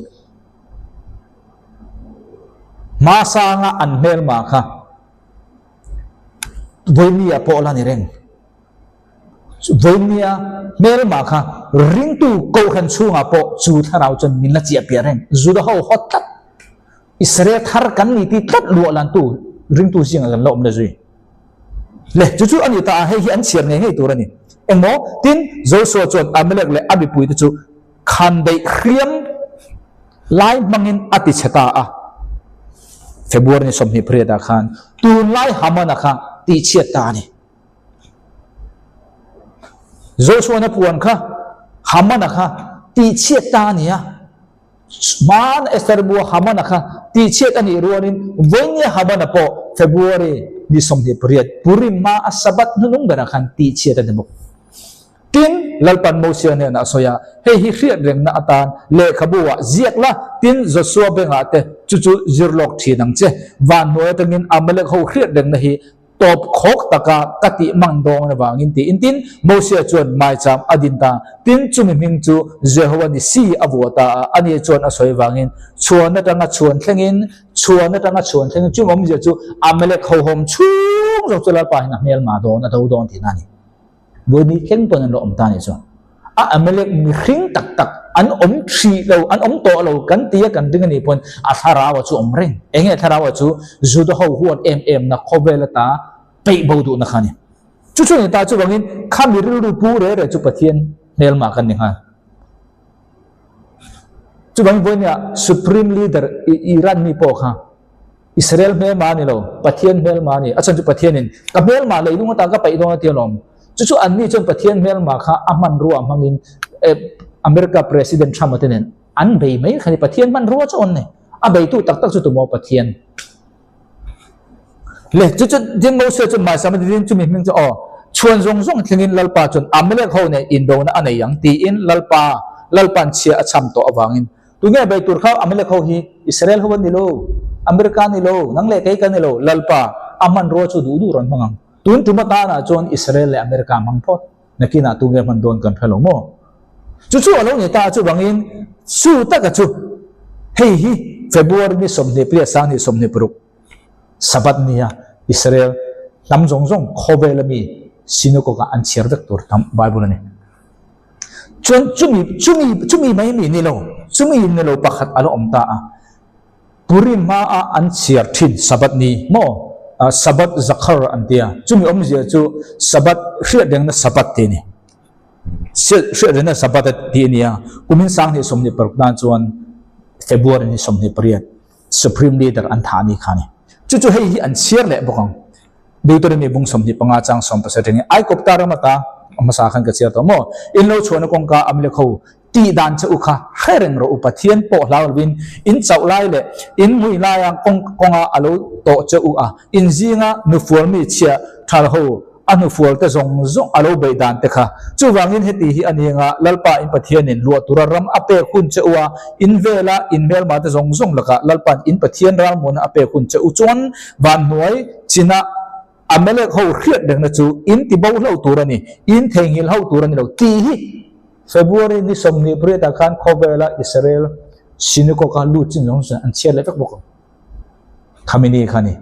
hmasanga an hmelma kha vawinia pawh la ni reng. Vawinia hmelma kha ringtu kohhran chhungah pawh chu thlarau chuan min la chiah piah reng. Juda ho haw tlat, Israel thar kan ni ti tlat luah lantu ringtu zingah kan la awm le zui. Le, chu chu a ni ta a, hei hi an chhiar ngei ngei tur a ni. Engmaw? Tin, Joshua chuan Amalek leh a mipuite chu khandaih hriam lai hmangin a ti chhe ta a. February ni 28 ah khan tunlai Hamana kha tihchhiat ta a ni. Joshua-na puan kha Hamana kha tihchhiat ta a ni a. Hmaan Esther bua Hamana kha tihchhiat a nih rualin vawinia Hamana pawh February ni 28 Purim hma a Sabbath hnunung berah khan tihchhiat a ni bawk. Tin, Lalpan Mosia hnenah a sawi a, Hei hi hriat rengna atan lehkhabu ah ziak la, tin Joshua bengah te chu chu zir lawk thin ang che. Van hnuai atangin Amalek ho hriat rengna hi tawp khawk taka ka tih mang dawng avangin tiin tin Mosia chuan maicham a din ta. Tin, chumi hming chu Jehovah ni si a vuah ta a, ani chuan a sawi avangin chhuan atanga chhuan thlengin, chhuan atanga chhuan thlengin chumi awmzia chu Amalek hohawm chhung zawk chu Lalpa hian a hmelma dawn, a do dawn tihna a ni. Vawi thleng pawn an lo awm ta a nih chuan a Amalek mihring tak tak an awm thrih lo, an awm tawh lo kan ti a kan ring a nih pawn a thlarau a chu awm reng. Eng nge thlarau a chu Juda ho huat em em na khawvel ata peih bo duhna kha a ni. Chu chu a ni ta chuvangin khami rilru pu re re chu Pathian hmelmah kan ni nghal. Chuvangin vawinia Supreme Leader Iran mi pawh kha Israel hmelma a ni lo, Pathian hmelma a ni. A chhan chu Pathianin ka hmelma leilung atan ka paih dawn a ti alawm. Chu chu anni chuan Pathian hmelma kha a hmanrua hmangin America President Trump-a te nen an bei mai kha ni. Pathian hmanrua chu awn ni. A beitu tak tak chu tumaw Pathian. Le chu chu din Moses chuan hmaisam a ti din chumi hming chu aw chhuan zawng zawng thlengin Lalpa chuan Amalek ho nen indona a nei ang tiin Lalpa Lalpa'n chhia a cham tawh avangin Tunge bei tur kha Amalek ho hi Israel ho an ni lo, America ni lo, nang leh kei ka ni lo, Lalpa a hmanrua chu duh duh rawn hmang ang. Tun tum atanah chuan Israel leh America hmang phawt, nakinah tunge hman dawn kan hre lo maw? Chu chu a lo ni ta chuvangin chu taka chu hei hi February ni 20 2026 Sabbath nia Israel hnam zawng zawng khawvel ami synagogue ah an chhiar vek tur hnam Bible a ni. Chuan chumi chumi chumi mai mi ni lo, chumi ni lo pakhat a lo awm ta a. Purim hmaa an chhiar thin Sabbath ni maw? Sabbath Zakhar an ti a. Chumi awmzia chu Sabbath hriat rengna Sabbath tih a ni. Hriat rengna Sabbath tih a ni a. Kumin 2026 tan chuan February ni 28 Supreme Leader an thah ni kha a ni. Chu chu hei hi an chhiar leh bawk ang. Deuteronomy bung 25 chang 17 rengin Aikopta ram ata hmasa khan ka chhiar tawh maw? In lo chhuahna kawngka Amalek ho tih dan che u kha hre reng rawh u Pathian pawh hlau lovin in chauh lai leh in hmui laia kawng kawnga a lo tawh che u a, in zinga nufual mi chhia thal ho. a hnufual te zawng zawng a lo beih dan te kha. Chuvangin heti hi a ni anga Lalpa in Pathianin luah tura ram a pek hun che u a, in vela in hmelma te zawng zawng lakah Lalpa'n in Pathian ralmuana a pek hun che u chuan vanhnuai chinah Amalek ho hriat rengna chu in ti bo hlo tur a ni, in theihnghilh ho tur a ni lo tih hi February ni 28 ah khan khawvela Israel synagogue a lut chin zawng zawng an chhiat leh vek bawk ang. Khamenei kha a ni.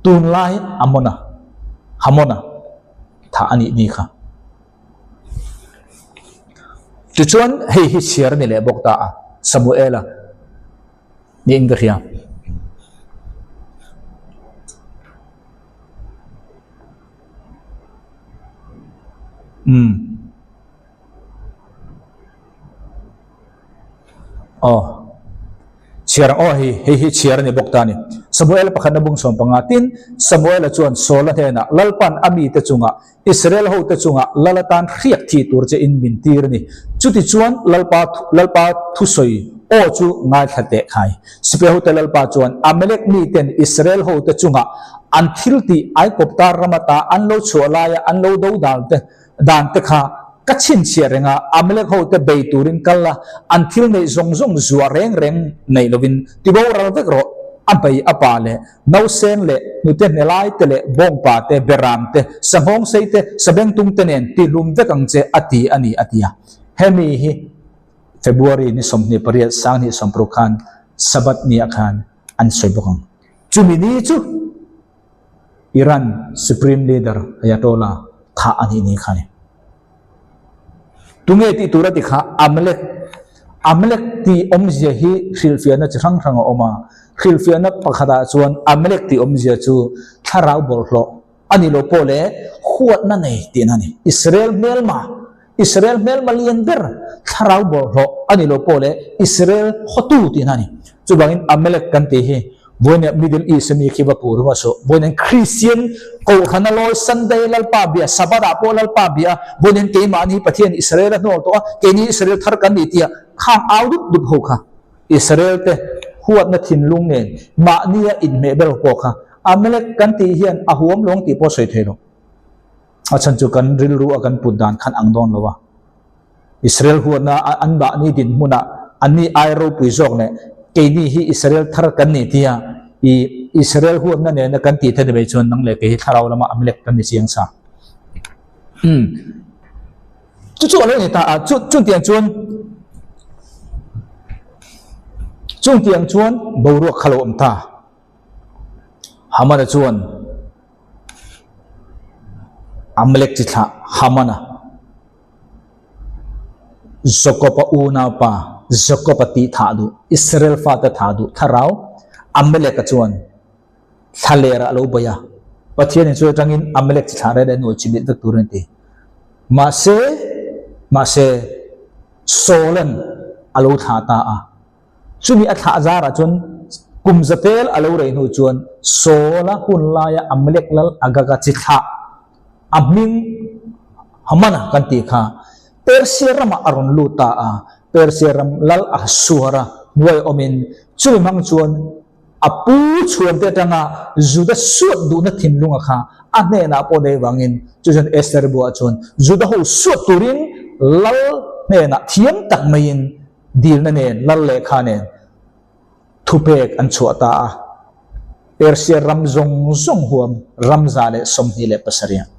Tunlai Amona, Hamona, thah a nih ni kha. Tichuan hei hi chhiar a ni leh bawk ta a, Samuela niin ka hria. Umm. Aw. Chhiar ang aw hei, hei hi chhiar a ni bawk ta a ni. Samuel pakhatna bung 15 Tin, Samuela chuan Saula hnenah, Lalpan a mite chungah, Israel hote chungah lal atan hriak thih tur che in min tir a ni. Chutichuan Lalpa, Lalpa thusawi aw chu ngaithla teh khai. Sipai hote Lalpa chuan Amalek miten Israel hote chungah an thiltih Aikopta ram ata an lo chhuah laia an lo do dal te, Dan te kha ka chhinchhiah reng a, Amalek ho te bei turin kal la, an thil neih zawng zawng zuah reng reng nei lovin ti boral vek rawh, a hmei a pa leh nausen leh hnute hnelai te leh bawngpa te, beram te, sanghawng sei te, sabengtung te nen ti hlum vek ang che a ti a ni a ti a. Hemi hi February ni 28 2060 khan Sabbath ni ah khan an sawi bawk ang. Chumi ni chu. Iran Supreme Leader Ayatollah thah a nih ni kha a ni. Tunge tih tur a ti kha Amalek. Amalek tih awmzia hi hrilhfiahna chi hrang hrang a awm a. Hrilhfiahna pakhatah chuan Amalek tih awmzia chu thlarau bawlhhlawh a ni lo pawh leh huatna nei tihna a ni. Israel hmelma, Israel hmelma lian ber thlarau bawlhhlawh a ni lo pawh leh Israel hotu tihna a ni. Chuvangin Amalek kan tih hi Vawinia Middle East a mi khi va puh ringawt suh. Vawiin Kristian Kohhran a lawi Sunday Lalpa bia, Sabbath ah pawh Lalpa bia, vawiin keimahni Pathian Israel a hnawl tawh a, keini Israel thar kan ni tia khang au dup dup ho kha Israel te huatna thinlung nen mahnia inhmeh ber pawh kha Amalek kan tih hian a huam lawng tih pawh sawi thei lo. A chhan chu kan rilru a kan put dan khan ang dawn lo a. Israel huatna an mahni dinhmunah anni ai ropui zawk leh keini hi Israel thar kan ni tia i Israel huatna nena kan tih theih mai chuan nang leh kei hi thlarau lama Amalek kan ni chiang sa. Umm. Chu chu a lo ni ta a, chu chungtiang chuan chungtiang chuan boruak kha lo awm ta. Hamana chuan Amalek chi thlah Hamana Jakob-a unaupa Jakob-a tih thah duh, Israel fate thah duh thlarau Amalek-a chuan thlalerah a lo bei a. Pathianin chu atangin Amalek chi thlah reng reng nuai chimit vek turin a ti. Mahse, mahse, Saul-a'n a lo thlah ta a. Chumi a thlah zarah chuan kum zatel a lo rei hnu chuan Saul-a hun laia Amalek lal Agaga chi thlah a hming Hamana kan tih kha Persia ramah a rawn lut ta a, Persia ram lal Ahasuara hnuai awmin chumi hmang chuan a pu chhuante atanga Juda suat duhna thinlunga kha a hnenah pawh nei vangin chu chuan Esther buah chuan Juda ho suat turin lal hnenah thiam tak maiin Dilna nen, lal lehkha nen thupek an chhuah ta a. Persia ram zawng zawng huam ram 127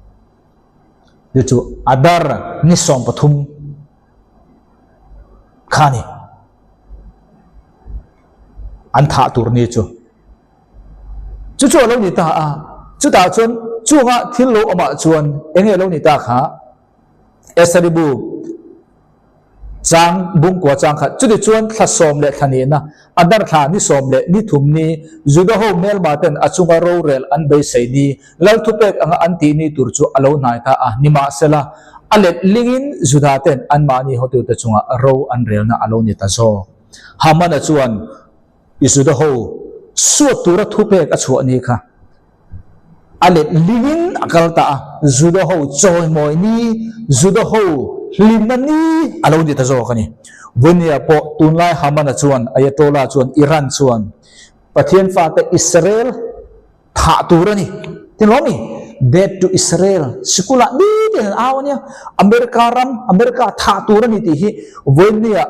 chu chu Adar ni 13 kha ni an thah tur ni chu. Chu chu a lo ni ta a, chutah chuan chunga thil lo awmah chuan enge lo ni ta kha Esaribu Chang bungkua chang khat. Chutichuan thla sawm leh thla nihna, a dar thla ni sawm leh ni thum ni, Juda ho hmelma ten a chunga rorel an beisei ni, Lal thupek anga an tih ni tur chu a lo hnai ta a, nimahsela, a let lingin Juda ten anmahni hotute chunga ro an relna a lo ni ta zawk. Hamana chuan i Juda ho suat tura thupek a chhuah ni kha. A let lingin a kal ta a, Juda ho chawimawi ni, Juda ho hlimna ni a lo ni ta zawk a ni. Vunia pawh tunlai Hamana chuan, Ayatollah chuan, Iran chuan Pathian fate Israel thah tur a ni. Tin lawm ni? Death to Israel sikulah nitin an au a nia. America ram, America thah tur a ni tih hi vawinia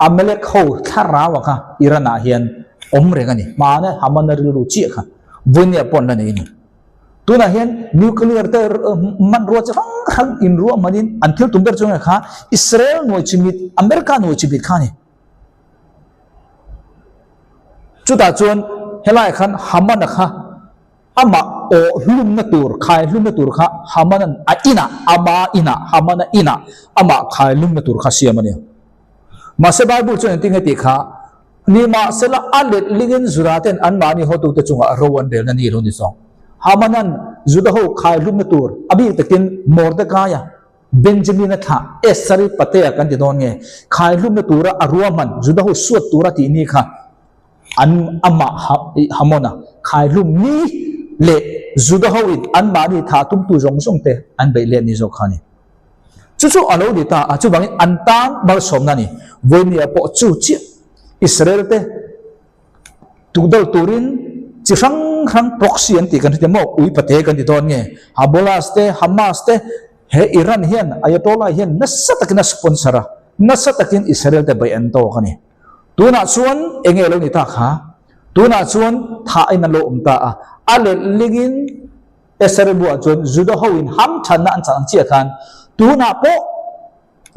Amalek ho thlarau a kha Iran ah hian awm reng a ni. Hmana Haman-a rilru chiah kha vawinia pawh an la nei a ni. Tunah hian nuclear te hmanrua chi hrang hrang inruah hmanin an thil tum ber chu nge kha Israel nuai chimit, America nuai chimit kha a ni. Chutah chuan helaiah khan Haman-a kha amah awh hlumna tur, khai hlumna tur kha Haman-a'n a inah, ama inah, Haman-a inah amah khai hlumna tur kha siam a ni. Mahse Bible chuan engtin nge tih kha, Nimahsela a let lingin Juda ten anmahni hotute chungah ro an relna ni lo ni zawk. Haman-a'n Juda ho khai hlumna tur, a bik takin Mordekaia, Benjamin-a thlah, Esari patea kan ti dawn nge, khai hlumna tura a ruahman, Juda ho suat tura tih ni kha an amah Hamon-a khai hlum ni leh Juda ho in anmahni thah tumtu zawng zawng te an beih let ni zawk kha a ni. Chu chu a lo ni ta a, chuvangin an tan malsawmna a ni. Vawinia pawh chu chiah Israel te tukdal turin chi hrang hrang proxy an tih kan hre maw, ui pate kan ti dawn nge, Habolas te, Hamas te, he Iran hian Ayatollah hian nasa takin a sponsor a, nasa takin Israel te beih an tawk a ni. Tunah chuan eng nge lo ni ta kha? Tunah chuan thah in an lo awm ta a, a letlingin Esere buah chuan Juda hoin hamthanna an chah ang chiah khan tunah pawh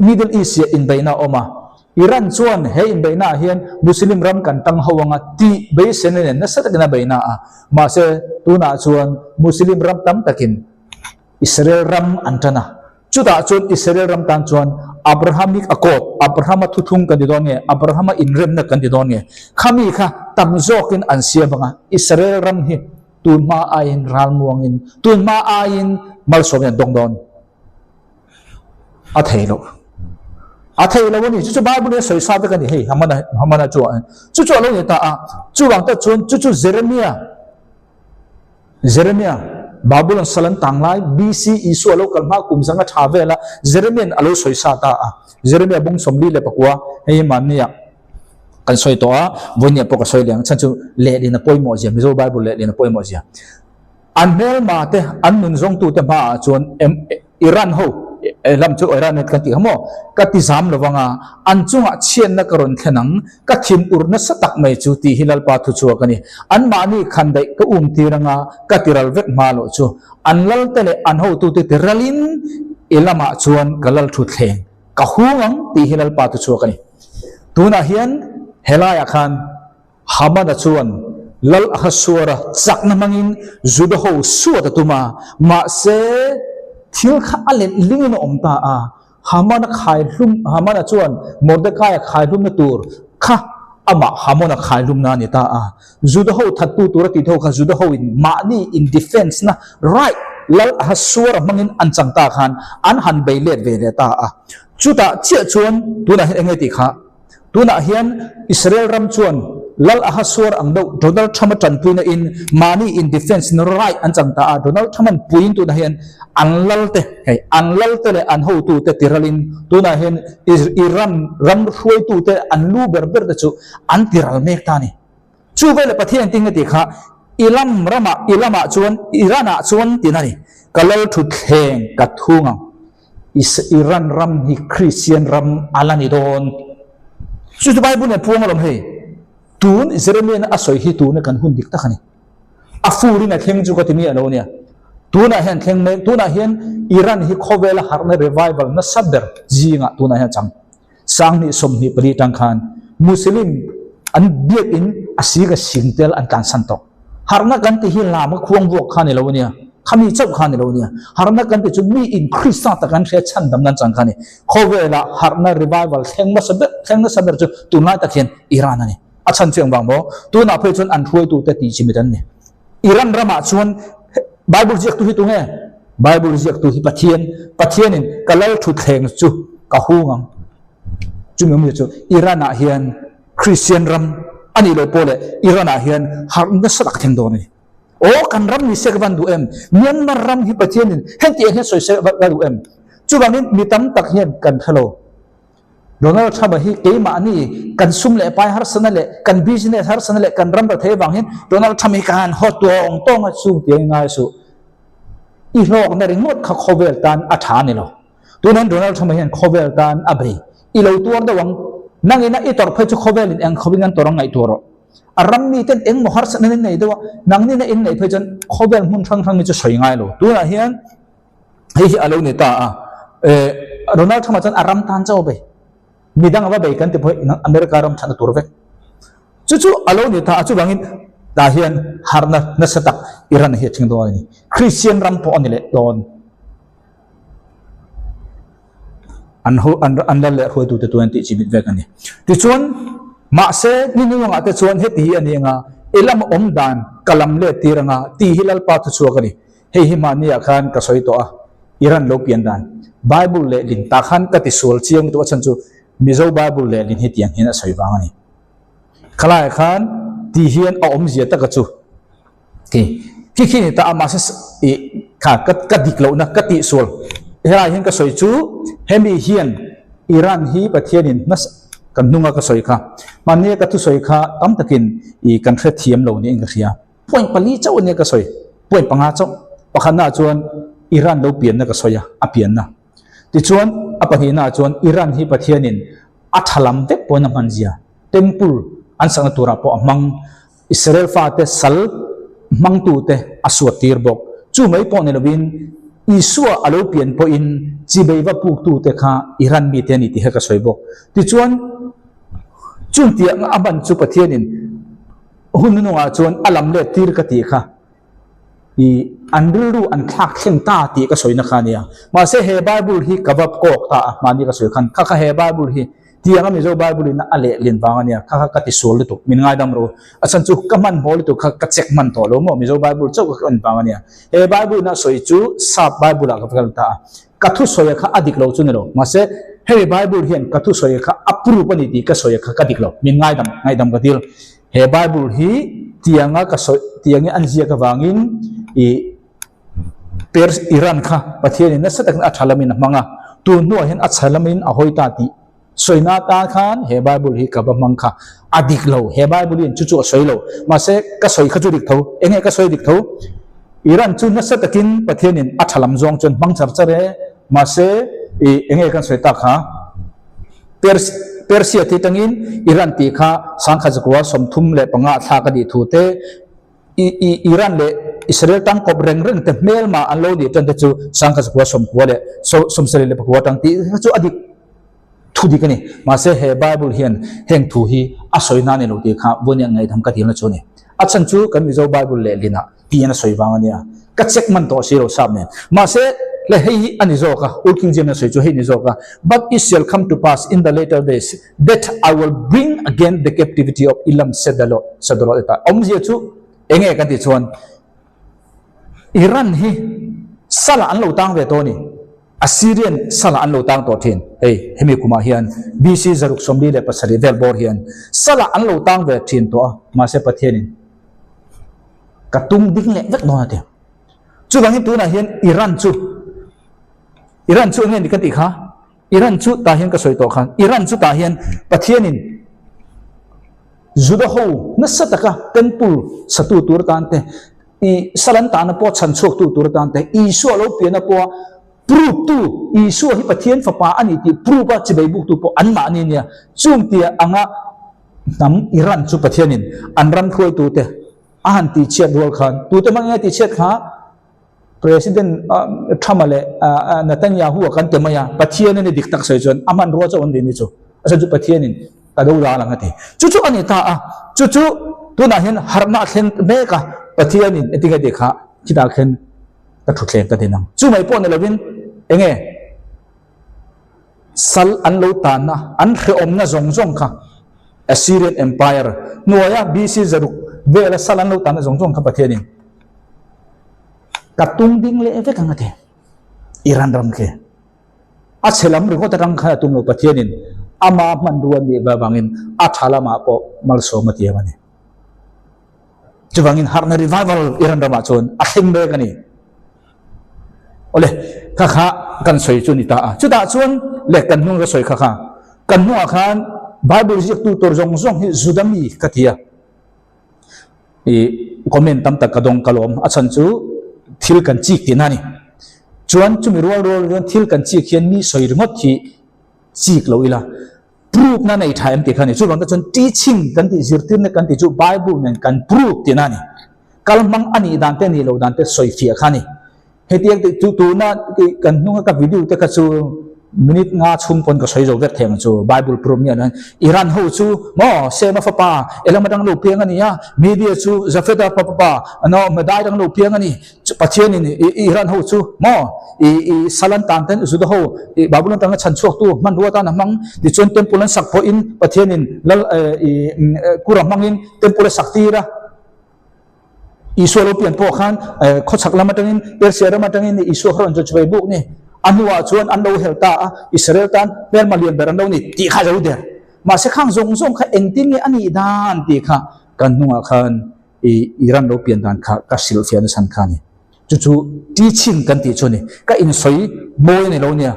Middle East ah inbeihna a awm a, Iran chuan he inbeihna ah hian Muslim ram kan tang ho anga tih beisena nen nasa takin a beihna a, mahse tunah chuan Muslim ram tam takin Israel ram an tan a, chutah chuan Israel ram tan chuan Abrahamic Accord, Abrahama thuthlung kan ti dawn nge, Abrahama inremna kan ti dawn nge, khami kha tam zawkin an siam anga Israel ram hi Tun hma aiin ralmuangin, tun hma aiin malsawmin an dawng dawn. A thei lo. A thei lo a ni. Chu chu Bible in a sawi sa vek a ni hei, Hamana, Hamana chu a. Chu chu a lo ni ta a. Chuvang tak chuan chu chu Jeremia, Jeremia, Babylon sal an tang lai, BC Isua lo kal hma kum zanga tha vela Jeremian a lo sawi sa ta a. Jeremia bung 44, hei hi mahnia. Kan sawi tawh a, vawinia pawh ka sawi leh ang, chhan chu lehlin a pawimawh zia, Mizo Bible lehlin a pawimawh zia. An hmelma te, an nun zawngtu te hmaah chuan Iran ho, lam chu Iran kan tih kha maw, ka ti zam lo vang a, an chungah chhiatna ka rawn thlen ang, ka thin ur nasa tak mai chu tih hi Lalpa thu chhuak a ni. Anmahni khan daih ka um tir anga ka ti ral vek hma loh chu, an lal te leh an hotute ti ralin i lamah chuan ka lal thutthleng. Ka hung ang tih hi Lalpa chu chhuak a ni. Tunah hian helaiah khan Hamana chuan Lal Ahasuera chakna hmangin Juda ho suat a tum a, mahse thil kha a let lingin a awm ta a. Hamana khaihlum, Hamana chuan Mordekaia khaihlumna tur kha amah Hamona khaihlumna a ni ta a. Juda ho thattu tura tih tho kha Juda ho in mahni in defense na right Lal Ahasuera hmangin an chang ta khan an han bei let ve leh ta a. Chutah chiah chuan tunah hian eng nge tih kha? Tunah hian Israel ram chuan Lal Ahasuer ang deuh Donald Trump a tanpuina in mahni in defense na right an chang ta a. Donald Trump an puiin tunah hian an lal te hei an lal te leh an hotu te tiralin tunah hian Iran ram hruaitu te an lu ber ber te chu an tiral mek ta a ni. Chu veleh Pathian tin ka tih kha, I lam ramah, i lamah chuan, Iran ah chuan tin a ni, ka lal thutthleng ka thung ang. Iran ram hi Kristian ram a la ni dawn. Chu chu Bible nen puang alawm hei. Tun Jeremiah a sawi hi tuna kan hun dik tak a ni. A furin a thleng chu ka ti mi a lo nia. Tunah hian thleng mek, tunah hian Iran hi khawvela harhna revival nasa ber zingah tunah hian a chang. Sanghnih 24 tang khan Muslim an biakin a sik a sing tel an tlansan tawh. Harhna kan ti hi lam a khuang vuak kha ni lo ania, khami chauh kha ni lo ania. Harhna kan ti chu mi in Krista tak an hria chhandam nan chang kha ni. Khawvela harhna revival thleng hmasa ber, thleng nasa ber chu tunlai tak hian Iran a ni. A chhan chu engvang maw? Tunah phei chuan an hruaitute tih chi mit an ni. Iran ramah chuan Bible ziaktu hi tunge? Bible ziaktu hi Pathian. Pathianin ka lal thutthleng chu ka hung ang. Chumi awmzia chu Iran-ah hian Christian ram a nih loh pawh leh Iran-ah hian harh nasa tak a thleng dawn a ni. Aw kan ram ni se ka van duh em? Myanmar ram hi Pathianin hetiang hian sawi se ka duh em? Chuvangin mi tam tak hian kan hre lo. Donald Trump-a hi keimahni kan sum leh pai harsana leh kan business harsana leh kan ram rethei avang hian Donald Trump hi ka han haw tawng tawng a chung tih a ngai suh. I hlawkna ringawt kha khawvel tan a tha a ni lo. Tunan Donald Trump-a hian khawvel tan a bei. I lo tuar deuh ang. Nangina i tawrh phei chu khawvelin eng khawin an tawrh ang ngaihtuah rawh. A ram miten engmaw harsatna in nei deuh a, nangnina in neih phei chuan khawvel hmun hrang hrang hi chu sawi ngai lo. Tunah hian hei hi a lo ni ta a, Donald Trump-a chuan a ram tan chauh a bei. Midang a va bei kan ti pawh hi America ram thatna tur vek. Chu chu a lo ni ta a, chuvangin tah hian harhna nasa tak Iran hi a thleng dawn a ni. Christian ram pawh a ni leh dawn. An ho an an lal leh hruaitute tuan tih chi mit vek a ni. Tichuan, mahse ni nungah te chuan heti hi a ni anga, i lam awm dan ka lam let tir anga tih hi Lalpa thuchhuak a ni. Hei hi mahniah khan ka sawi tawh a, Iran lo pian dan Bible lehlin tah khan ka tisual chiang lutuk a chhan chu Mizo Bible lehlin hi tiang hian a sawi vang a ni. Khalaiah khan ti hian a awmzia taka chu Khi khi khi ni ta a mahse i kha ka ka dik lohna ka tihsual helai hian ka sawi chu hemi hian Iran hi Pathianin hmasa kan hnunga ka sawi kha mahnia ka thusawi kha tam takin i kan hrethiam lo niin ka hria point pali chauh ania ka sawi point panga chauh pakhatnaah chuan Iran lo pianna ka sawi a a pianna tichuan a pahnihnaah chuan Iran hi Pathianin a tha lam vek pawhin a hman zia temple an sakna turah pawh a hmang Israel fate sal hmangtute a suattir bawk. Chu mai pawh ni lovin, Isua a lo pian pawhin chibei va puktute kha Iran mite a ni tih kha ka sawi bawk. Tichuan, chungtiang a hman chu Pathianin hun nunungah chuan a lam let tir ka tih kha i an rilru an thlak thleng ta tih ka sawina kha a nia. Mahse, he Bible hi ka va kawk ta a, mahni ka sawi khan kha kha he Bible hi Tiang a Mizo Bible in a lehlin vang a nia, kha kha ka ti sual lutuk, min ngaidam ru. A chhan chu ka hmanhmawh lutuk kha ka check hman tawh lo maw, Mizo Bible chauh ka en vang a nia. He Bible in a sawi chu Sap Bible ah ka va kal ta a, ka thusawi a kha a dik lo chu ni lo, mahse hemi Bible hian ka thusawi a kha a proof a ni tih ka sawi a kha ka dik lo, min ngaidam, ngaihdam ka dil. He Bible hi tiang a ka sawi, tiang i an ziak avangin i Pers Iran kha Pathianin nasa takin a tha lamin a hmang a, tun hnuah hian a chhe lamin a hawi ta tih sawina atan khan he Bible hi ka va hmang kha a dik lo. He Bible hian chu chu a sawi lo. Mahse, ka sawi kha chu dik tho. Enge ka sawi dik tho? Iran chu nasa takin Pathianin a tha lam zawng chuan hmang char char e. Mahse, i enge kan sawi tak kha? Pers Persia tih atangin Iran tih kha sangkhat zakua 35 a thlak a nih thu te, Iran leh Israel tangkawp reng reng te hmelma an lo nih tan te chu sangkhat zakua 90 leh 74 atang tih kha chu a dik thu dik a ni. Mahse he Bible hian heng thu hi a sawi na a ni lo tih kha Vawniah ngaihdam ka dilna chu a ni. A chhan chu kan Mizo Bible lehlin ah tiin a sawi vang a nia. Ka check man tawh si lo sap nen. Mahse le hei hi a ni zawk a, Old King James a sawi chu hei a ni zawk a, But it shall come to pass in the later days that I will bring again the captivity of Elam, said the Lord, said the Lord eta awmzia chu enge kan tih chuan Iran hi sala an lo tang ve tawh a ni. Assyrian sala an lo tang tawh thin. Hei hemi kumah hian BC 647 vel bawr hian sala an lo tang ve thin tawh a, mahse Pathianin ka tum ding leh vek dawn a ti. Chuvangin tunah hian Iran chu Iran chu enge ni kan tih kha? Iran chu tah hian ka sawi tawh khan Iran chu tah hian Pathianin Juda ho nasa taka temple satu tur atan te, i salan tahna pawh chhan chhuaktu tur atan te, Isua lo pianna pawha proof tu, Isua hi Pathian fapa a ni tih proof a chibei buktu pawh anmahni nia. Chung tia anga hnam Iran chu Pathianin an ram hruaitute a han tihchhiat rual khan tute hmang enge tihchhiat kha? President Trump-a leh Netanyahu-a kan ti mai a, Pathian a ni dik tak sawi chuan a hmanrua chauh an nih ni chu. A sawi chu Pathianin ka do dal ang a ti. Chu chu a ni ta a, chu chu tunah hian harhna a thleng mek a, Pathianin engtin nge tih kha khitah khin ka thutthleng ka din ang. Chu mai pawh ni lovin enge sal an lo tanna, an hrehawmna zawng zawng kha Assyrian Empire hnuaia BC 600 vela sal an lo tanna zawng zawng kha Pathianin Ka tum ding leh vek ang a ti. Iran ram khi a chhe lam ringawt atang khan a tum lo Pathianin ama hmanrua nih ve avangin a tha lamah pawh malsawm a tiam a ni. Chuvangin harhna revival Iran ramah chuan a thleng mek a ni. Awle, kha kha kan sawi chu ni ta a. Chutah chuan leh kan hnung ka sawi kha kha kan hnungah khan Bible ziaktu tur zawng zawng hi Juda mi ka ti a. I comment tam tak ka dawng ka lawm. A chhan chu thil kan chik tihna a ni. Chuan chumi rual rual chuan thil kan chik hian mi sawi ringawt hi chik lo ila, proof na nei tha em tih kha a ni. Chuvang te chuan teaching kan tih, zirtirna kan tih chu Bible nen kan proof tihna a ni. Kal hmang a nih dan te a nih loh dan te sawi fiah kha a ni. Hetiang tih chu tuna kan hnunga ka video te kha chu minute nga chhung pawn ka sawi zo vek thei ang chu. Bible proof nia chuan Iran ho chu maw Sema fapa Elam atang lo piang a ni a, Media chu Jafeta fapa no Madai atang lo piang a ni. Pathianin Iran ho chu maw i i Salan tan ten Juda ho i Babylon tanga chhan chhuak tu hmanrua tan a hmang tichuan temple an sak pawhin Pathianin lal i kura hmangin temple a sak tir a. Isua lo pian pawh khan khawchhak lam atangin Persia ram atangin Isua kha rawn chu chuvei buk ni. A hnuah chuan an lo hel ta a, Israel tan hmelma lian ber an lo ni tih kha a zo der. Mahse khang zawng zawng kha engtin nge a nih dan tih kha kan hnungah khan i Iran lo pian dan kha ka hrilh fiah nasa kha a ni. Chu chu teaching kan tih chu a ni. Ka insawi mawi a ni lo nia.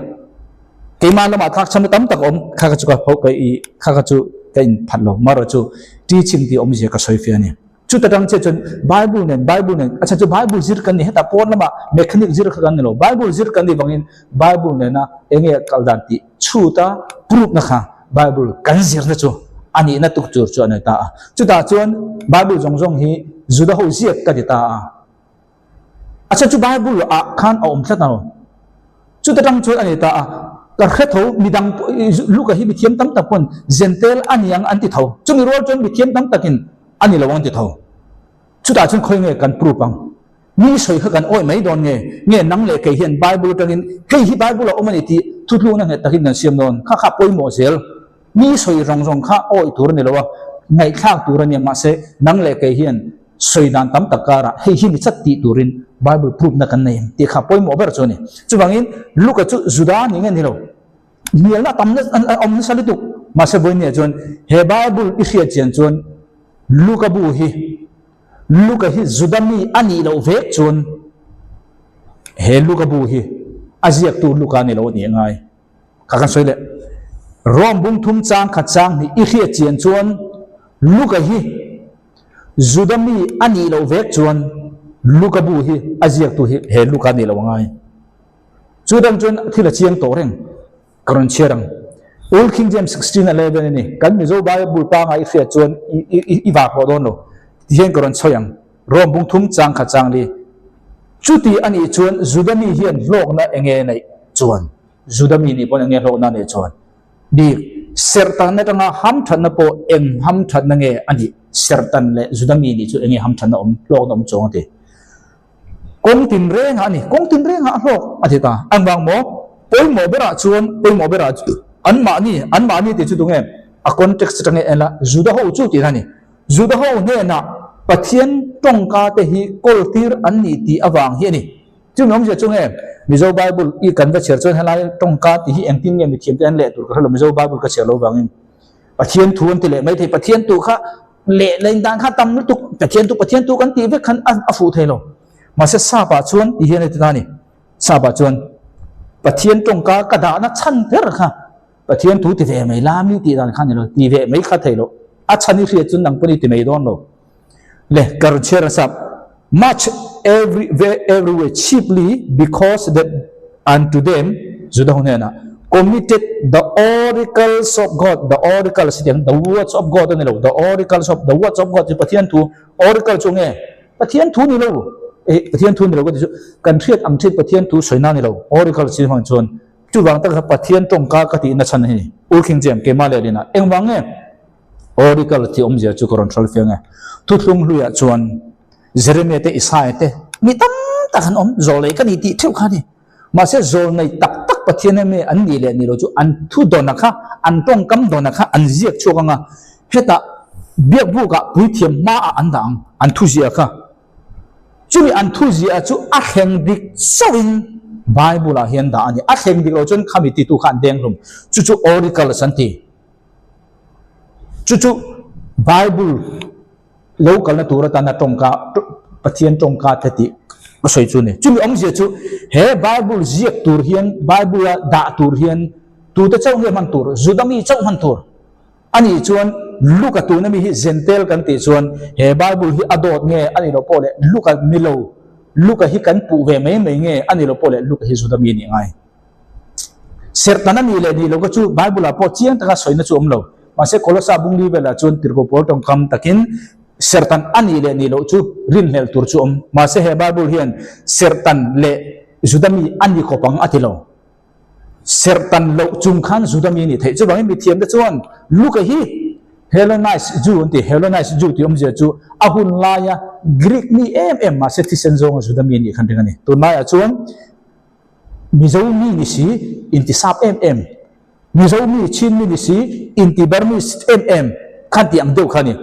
Keimah lamah thlak chhan na tam tak a awm kha kha chu ka ka i kha kha chu ka inphat lo. Marawh chu teaching tih awmzia ka sawi fiah a ni. Chuta tang chiah chuan Bible nen Bible nen a chhan chu Bible zir kan ni hetah pawn lamah mechanic zir kha kan ni lo. Bible zir kan nih vangin Bible nena enge kal dan tih chhuta proof na kha Bible kan zirna chu a nihna tuk tur chu a nei ta a. Chutah chuan Bible zawng zawng hi Juda ho ziak ka ti ta a. A chhan chu Bible ah khan a awm tlat lo. Chuta tang chuan a ni ta a, ka hre tho midang Luka hi mithiam tam tak pawn Gentile a ni ang an ti tho. Chumi rual chuan mithiam tam takin a ni lo ang ti tho. Chutah chuan khawi nge kan proof ang? Mi sawi kha kan awih mai dawn nge? Nge nang leh kei hian Bible atangin hei hi Bible a awm a ni tih thutlukna nghet takin kan siam dawn? Kha kha pawimawh zel. Mi sawi zawng zawng kha awih tur a ni lo a, ngaihthlak tur a nia mahse nang leh kei hian sawi dan tam tak karah hei hi ni chat tih turin Bible proof na kan nei ang tih kha pawimawh ber chu a ni. Chuvangin Luka chu Juda ni nge ni lo, hnialna tam a awm nasa lutuk. Mahse vawinia chuan he Bible i hriat chian chuan Luka bu hi Luka hi Juda mi a nih loh vek chuan he Luka bu hi a ziaktu Luka ni lo a nih a ngai. Ka kan sawi leh. Rome bung thum chang khat chang hnih i hriat chian chuan Luka hi Juda mi a nih loh vek chuan Luka bu hi a ziaktu hi he Luka a nih loh a ngai. Chu dang chuan thil a chiang tawh reng. Ka rawn chhiar ang. Old King James 16:11 a ni. Kan Mizo Bible pangai i hriat chuan i vak hlawh dawn lo. Tihian ka rawn chhawi ang. Rome bung thum chang khat chang li. Chuti a nih chuan Juda mi hian hlawkna enge neih chuan? Juda mi nih pawn enge hlawkna neih chuan? Bik, Serhtan atanga hamthatna pawh eng hamthatna nge a nih? Serhtan leh Juda mi nih chu enge hamthatna awm, hlawkna awm chuang a ti. Kawng tinrengah a ni, kawng tinrengah a hlawk a ti ta. Engvang maw? Pawimawh berah chuan, pawimawh berah chu anmahni, anmahni tih chu tunge? A context atangin en la, Juda ho chu tihna a ni. Juda ho hnenah Pathian tawngka te hi kawltir an ni tih avang hi a ni. Chumi awmzia chu nge Mizo Bible i kan va chhiar chuan helai tawngka tih hi engtin nge mithiam te an leh tur ka hrelo Mizo Bible ka chhiar lo vangin Pathian thu an ti leh mai thei Pathian tu kha leh leng dan kha tam lutuk Pathian tu Pathian tu kan tih vek khan a fuh thei lo mahse sap ah chuan ti hian a ti ta a ni sap ah chuan Pathian tawngka ka dahna chhan ber kha Pathian thu ti ve mai la mi tih dan kha ni lo ti ve mai kha thei lo a chhan i hriat chuan nang pawn i ti mai dawn lo Le kar chhiar a sap much every every way cheaply because that unto them Juda ho hnenah committed the oracles of God the oracles hi tiang the words of God a ni lo the oracles of the words of God chu Pathian thu oracle chu nge Pathian thu ni lo eh Pathian thu ni lo ka ti chu kan hriat ang thin Pathian thu sawina ni lo oracles hi hmang chuan chuvang tak kha Pathian tawngka ka tihna chhan hi Ur King James keimah leh lina engvang nge Oracle tih awmzia chu ka rawn hral fiang e. Thuthlung hluiah chuan Jeremia te, Isaia te mi tam tak an awm, zawlnei ka ni tih theuh kha a ni. Mahse zawlnei tak tak Pathian emaw an nih leh nih loh chu an thu dawna kha, an tawngkam dawna kha an ziak chhuak ang a, hetah biakbukah puithiam hmaah an dah ang, an thu ziah kha. Chumi an thu ziah chu a thleng dik chauhin Bible-ah hian dah a ni. A thleng dik loh chuan khami titu kha an deng hlum. Chu chu oracles an ti. Chu chu Bible lo kalna tur atana tawngka Pathian tawngka te tih ka sawi chu a ni. Chumi awmzia chu he Bible ziak tur hian Bible a dah tur hian tute chauh nge hman tur? Juda mi chauh hman tur a nih chuan Luka tuna mi hi Gentile kan tih chuan he Bible hi a dawt nge a nih loh pawh leh Luka ni lo. Luka hi kan puh ve mai mai nge a ni lo pawh leh Luka hi Juda mi a nih ngai. Serhtan a nih leh nih lo kha chu Bible-ah pawh chiang taka sawina chu a awm lo. Mahse Kolosa bungli velah chuan tirhkoh pawl tawngkam takin serhtan a nih leh nih loh chu rinhlelh tur chu a awm. Mahse he Bible hian serhtan leh Juda mi a ni khawp ang a ti lo. Serhtan loh chung khan Juda mi a nih theih. Chuvangin mithiamte chuan Luka hi Hellenized Jew an ti. Hellenized Jew tih awmzia chu a hun laia Greek mi em em mahse thisen zawnga Juda mi a nih khan ring a ni. Tunlaiah chuan Mizo mi ni si inti sap em em, Mizo mi Chin mi ni si inti Burmese em em khan tih ang deuh kha a ni.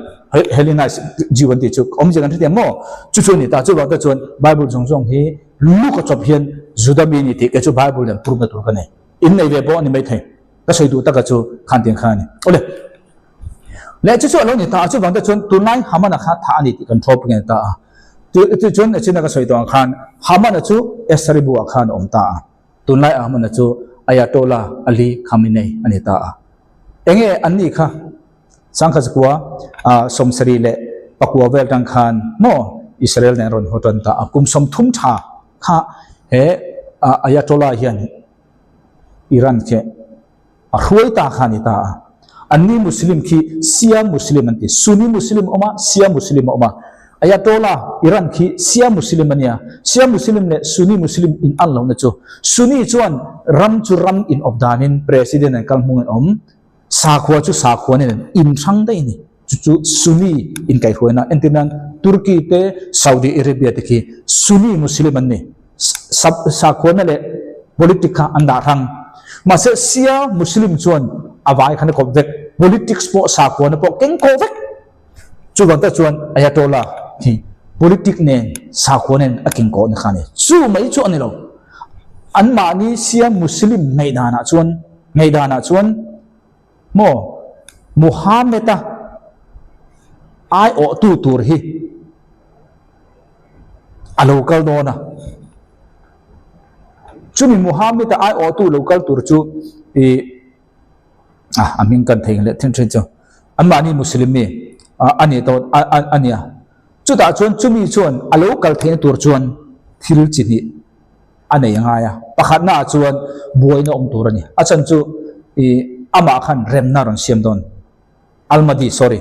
Hellenized Jew an tih chu awmzia kan hrethiam maw? Chu chu a ni ta. Chuvang te chuan Bible zawng zawng hi Luka chawp hian Juda mi a ni tih kei chu Bible nen prove na tur ka nei. In nei ve pawh a ni maithei. Ka sawi duh taka chu khan tiang kha a ni. Awle. Leh chu chu a lo ni ta a, chuvang te chuan tunlai Hamana kha thah a ni tih kan thawp nge ta a. Tichuan Echina ka sawi tawh ang khan Hamana chu Esther-i buah khan a awm ta a. Tunlai Hamana chu Ayatollah Ali Khamenei a ni ta a. Enge an nih kha Sangkhat zakua sawmsarih leh pakua vel tang khan maw Israel nen rawn haw tan ta a. Kum 30 tha kha he Ayatollah hian Iran khi a hruai ta kha a ni ta a. Anni Muslim khi Shia Muslim an ti. Sunni Muslim a awm a, Shia Muslim a awm a. Ayatollah Iran khi Shia Muslim a nia. Shia Muslim leh Sunni Muslim in an lohna chu Sunni chuan ram chu ram in awp danin President an kal hmung in awm, sakhua chu sakhua nen in hrang daih a ni. Chu chu Sunni inkaihhruaina entirnan Turkey te Saudi Arabia te khi Sunni Muslim an ni. Sakhuana leh politic kha an dah hrang. Mahse Shia Muslim chuan a vai khan a kawp vek. Politics pawh sakhuana pawh keng kawh vek. Chuvang tak chuan Ayatollah hi politic nen sakhua nen a keng kawh na kha a ni. Chu mai chu a ni lo. Anmahni Shia Muslim ngaihdanah chuan ngaihdanah chuan Maw? Muhammad-a aiawhtu tur hi a lo kal dawn a. Chumi Muhammad-a aiawhtu lo kal tur chu ih a hming kan thei leh thin thin chu anmahni Muslim mi a ni tawh a nia. Chutah chuan chumi chuan a lo kal theihna tur chuan thil chi hnih a nei a ngai a, pakhatna ah chuan buaina awm tur a ni. A chhan chu ih amah khan remna a rawn siam dawn. Al-Mahdi, sorry,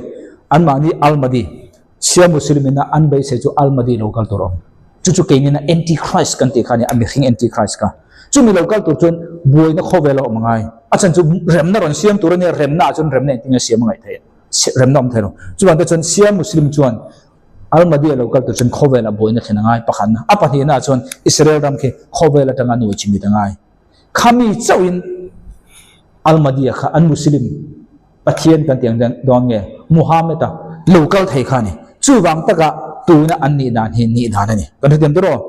anmahni Al-Mahdi, Shia Muslim ina an beisei chu Al-Mahdi lo kal tur a awm. Chu chu keinina Anti-Christ kan tih kha a ni, a mihring Anti-Christ kha. Chumi lo kal tur chuan buaina khawvel a awm a ngai. A chhan chu remna rawn siam tur a nia, remna ah chuan remna engtin nge siam a ngaih theih? Remna awm thei lo. Chuvang te chuan Shia Muslim chuan Al-Mahdi a lo kal tur chuan khawvel a buaina thlen a ngai pakhatna. A pahnihna ah chuan Israel ram khi khawvel atanga nuai chimit a ngai. Khami chauhin Al-Mahdi a kha an Muslim Pathian kan tih ang dawn nge Muhammad a lo kal thei kha a ni. Chuvang taka tuna an nih dan hi nih dan a ni. Kan hrethiam tur aw.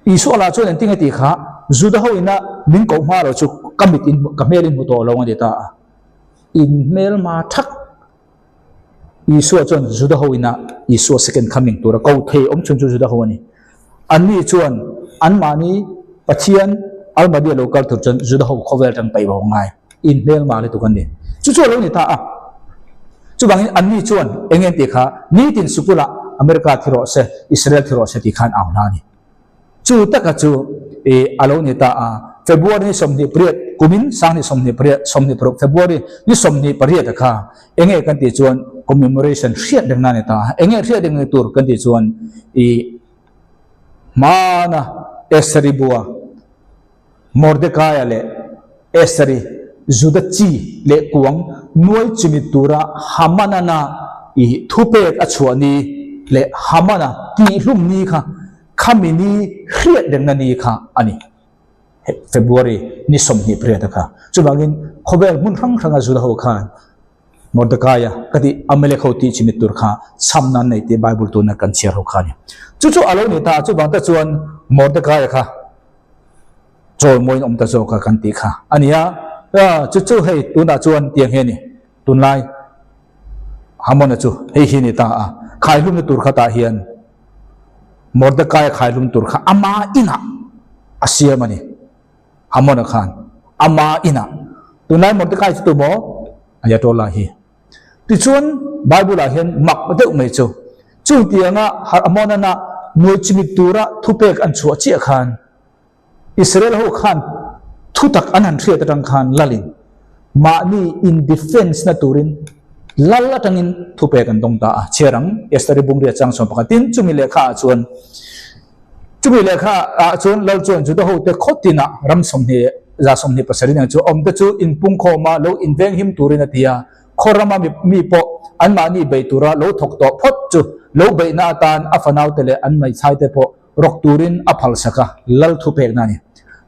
Isua lah chuan engtin nge tih kha Juda ho ina min koh hma lo chu ka mit in ka hmel in hmu tawh lo a ti ta a. In hmelma thak Isua chuan Juda ho ina Isua second coming tura ko thei awm chhun chu Juda ho a ni. Anni chuan anmahni Pathian Almadi a lo kal tur chuan Juda ho khawvel atang paih bo ngai in hmelma lutuk an ni. Chu chu a lo ni ta a. Chuvangin anni chuan eng nge tih kha nitin sukula America thi rawh se, Israel thi rawh se tih khan au hla a ni. Chu taka chu i a lo ni ta a, February ni 28, kumin sang ni 28, 26 February ni 28 a kha enge kan tih chuan commemoration hriat reng na ni ta a, enge hriat reng ni tur kan tih chuan i hmana Esther-i bua Mordecai-a leh Esther-i Juda chi leh kuang nuai chimit tura Haman-ana i thupek a chhuah ni leh Haman-a tihhlum ni kha khami ni hriat rengna ni kha a ni. February ni 28 a kha. Chuvangin khawvel hmun hrang hranga Juda ho khan Mordecai-a ka tih Amalek ho tih chimit tur kha chham nan nei tih Bible tuna kan chhiar ho kha a ni. Chu chu a lo ni ta a, chuvang te chuan Mordecai-a kha chawimawiin awm ta zawk a kan tih kha a ni a. Chu chu hei tunah chuan tiang hi a ni. Tunlai Hamon-a chu hei hi a ni ta a, khaihlumna tur kha tah hian Mordecai-a khaihlum tur kha ama inah a siam a ni. Hamon-a khan ama inah tunlai Mordecai chu tu maw? Ayatollah hi. Tichuan Bible-ah hian mak deuh mai chu chutianga Hamon-ana. nuai chimit tura thupek an chhuah chiah khan Israel ho khan thutak an han hriat atang khan lalin mahni in defense na turin lal atangin thupek an dawng ta a. Chhiar ang, Esther-i bungria chang sawm pakhat tin chumi lehkha ah chuan chumi lehkha ah chuan lal chuan Juda hote khaw tinah ram 20 127 ang chu awmte chu inpungkhawma lo invenghim turin a ti a. Khaw rama mi pawh anmahni bei tura lo thawk tawh phawt chu lo beihna atan a fanaute leh an hmeichhaite pawh rawk turin a phalsak a, lal thupekna a ni.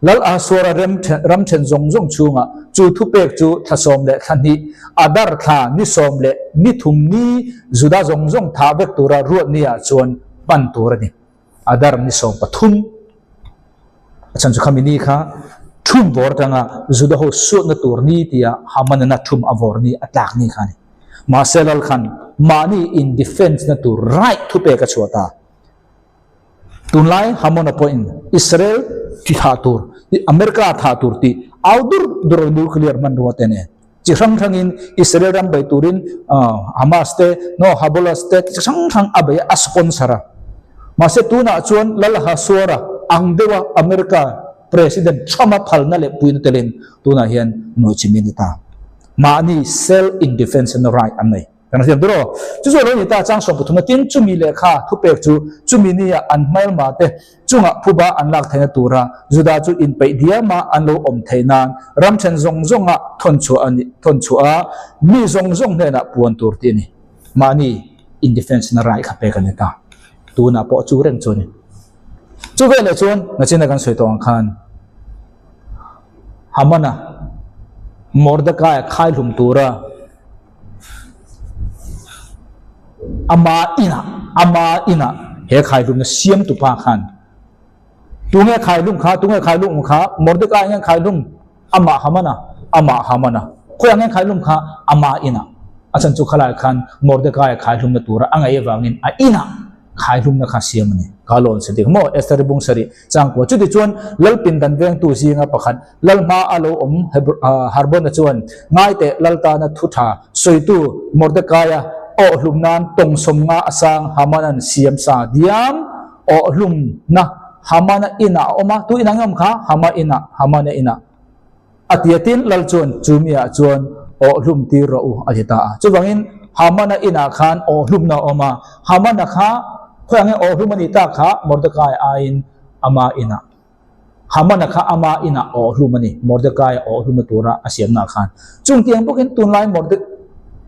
Lal Ahasuera rem ram then zawng zawng chhungah chu thupek chu thla sawm leh thla hnih, Adar thla ni sawm leh ni thum ni Juda zawng zawng thah vek tura ruat niah chuan hman tur a ni. Adar ni 13 a chhan chu khami ni kha thum vawr atanga Juda ho suatna tur ni tia Haman-ana thum a vawr ni a tlak ni kha a ni. Mahse lal khan mahni in defense na tur right thupek a chhuah ta. Tunlai Hamona pawhin Israel ti thah tur, America thah tur tih au dur dur a nuclear hmanrua te nen chi hrang hrangin Israel ram bei turin Hamas te, no Habolas te chi hrang hrang a bei a, a sponsor a. Mahse tunah chuan Lal Hasuara ang deuha America President Trump-a phalna leh puina telin tunah hian nuai chim in ni ta. Mahni self in defense na right an nei. Kan hriat ber aw. Chu chu a lo ni ta, chang 13 a tin chumi lehkha thupek chu chumi nia an hmelma te chungah phuba an lak theihna tura Juda chu inpeih diama an lo awm theih nan ram then zawng zawnga thawn chhuah a ni, thawn chhuah a mi zawng zawng hnenah puan tur tih a ni. Mahni in defense na rai kha pek a ni ta. Tunah pawh chu reng chu a ni. Chu veleh chuan nachina kan sawi tawh ang khan Hamana Mordecai khaihlum tura Ama inah, ama inah he khaihlumna siamtu pa khan tunge khaihlum kha, tunge khaihlum kha, Mordecai nge khaihlum, amah Hamana, amah Hamana, khawiah nge khaihlum kha, ama inah. A chhan chu khalai khan Mordecai khaihlumna tura a ngaih avangin a inah Khaihlumna kha siam a ni. Ka lawn sa dik maw? Esther bung sarih changkua. Chutichuan Lalpindan vengtu zinga pakhat Lal hma a lo awm Harbona chuan Ngaiteh Lal tana thu tha sawitu Mordekaia awhhlum nan tawng sawmnga a sang Hamanan siam sa diam awhhlumna Hamana inah a awm a. Tu inah nge awm kha? Hama inah, Hamana inah. A ti a tin, Lal chuan chu miah chuan awhhlum tir rawh u a ti ta a. Chuvangin Hamana inah khan awhhlumna a awm a, Hamana kha khawiah nge awhhlum a nih tak kha Mordecai aiin ama inah. Hamana kha ama inah awhhlum a ni, Mordecai awhhlumna tura a siamnaah khan. Chung tiang bawkin tunlai Morde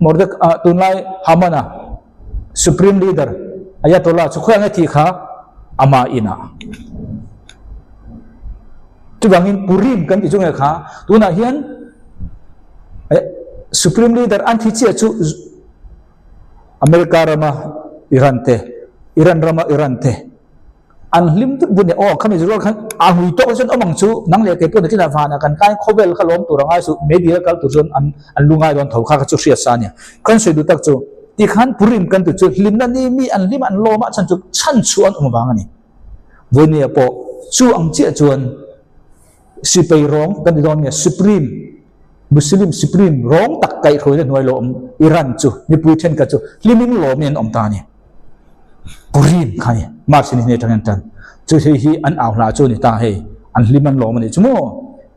Morde tunlai Hamana Supreme Leader Ayatollah chu khawiah nge thih kha ama inah. Chuvangin Purim kan tih chu nge kha tunah hian Supreme Leader an thi chiah chu America rama Iran te Iran rama Iran te an hlim dut dut ni aw khami zual khan a hui tawk chuan awm ang chu nang leh kei pawh nakinah vanah kan kai khawvel kha lawm tur angai suh meidil a kal tur chuan an an lu ngai dawn tho kha kha chu hriat sa ania kan sawi duh tak chu tikhan Purim kan tih chu hlimna ni mi an hlim an lawm a chhan chu chhan chu an awm vang a ni. Vawinia pawh chu ang chiah chuan sipei rawng kan ti dawn nge Supreme Muslim Supreme rawng tak kaihhruaina hnuai lo awm Iran chu mipui thenkhat chu hlimin lawmin an awm ta a ni. Purim kha a ni. March ni hne atangin an tan. Chu hei hi an au hla chu a ni ta hei. An hlim an lawm a nih chu maw.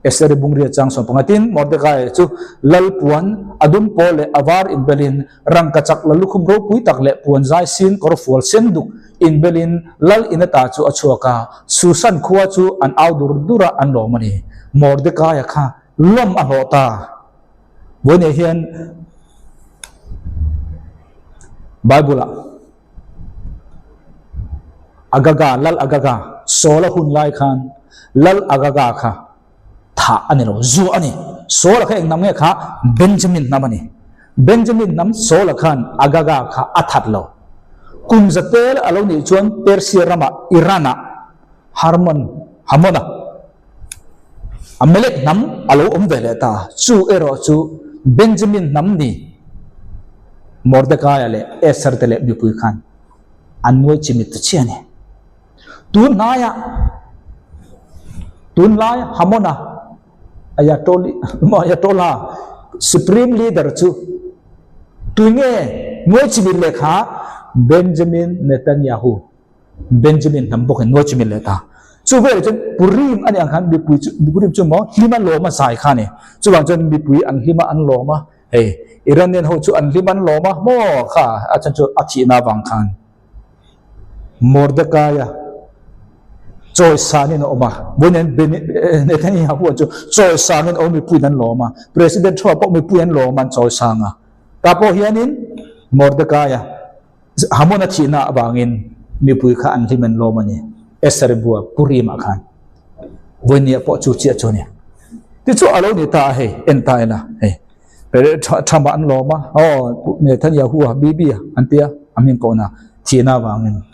Esther-i bungria chang 15 tin Mordecai chu lal puan a dum pawl leh a var inbelin rangkachak la lukhum ropui tak leh puan zai sin kawr fual sen duk Inbelin lal in ata chu a chhuak a, Susan khua chu an au dur dur a, an lawm a ni. Mordekaia kha lawm a hlawh ta. Vawiinah hian Bible-ah Agaga, Lal Agaga, Saul-a hun lai khan Lal Agaga kha thah a ni lo, zuah a ni. Saul-a kha eng hnam nge kha? Benjamin hnam a ni. Benjamin hnam Saul-a khan Agaga kha a that lo. Kum za tel a lo nih chuan Persia ramah Iran-ah Harmon, Hamon-a, Amalek hnam a lo awm ve leh ta. Chu erawh chu Benjamin hnam ni Mordekaia leh Esther te leh mipui khan an nuai chimit ta chiah a ni. Tun hnaiah tunlai Hamona Ayatollah Supreme Leader chu tunge nuai chimit lehkha Benjamin Netanyahu. Benjamin hnam bawkin nuai chimit leh ta. Chu velah chuan Purim a nih ang khan mipui chu Purim chu maw hlim a lawm a zai kha a ni. Chuvang chuan mipui an hlim a an lawm a, hei Iranian ho chu an hlim an lawm a maw kha a chhan chu a thihna avang khan Mordecai-a chawisanin a awm a, vawiin Netanyahu chu chawisanin a awm mipuiin an lawm a, President Trump pawh mipui an lawm a an chawisang a. Tah pawh hianin Mordecai-a Hamon a thihna avangin mipui kha an hlim an lawm a ni. Esther bua Purim-ah khan vawinia pawh chu chiah chu a ni. Tichu a lo ni ta a hei, en ta ila hei. Trump-ah an lawm a, aw Netanyahu-a, Bibi-a an ti a, a hming kohna thihna avangin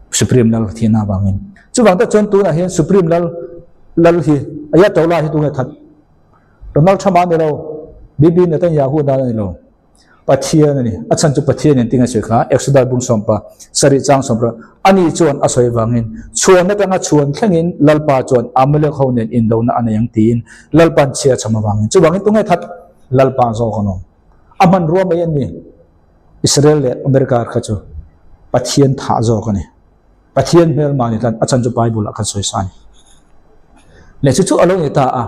Supreme Lal thihna avangin. Chuvang tak chuan tunah hian Supreme Lal Lal hi Ayatollah hi tunge that? Donald Trump-a a ni lo, Bibi Netanyahu dan a ni lo. Pathian a ni. A chhan chu Pathian in tinge sawi kha, Exodus bung sawmpa sarih chang sawmpa ani chuan a sawi vangin chhuan atanga chhuan thlengin Lalpa chuan Amalek ho nen indona a nei ang tiin Lalpa'n chhia chham avangin chuvangin tunge that Lalpa zawk an awm. A hmanrua mai an ni. Israel leh America kha chu Pathian thah zawk a ni. Pathian hmel mah ni tlat a chan chu Bible ah khan sawi sa a ni. Leh chu chu a lo ni ta a.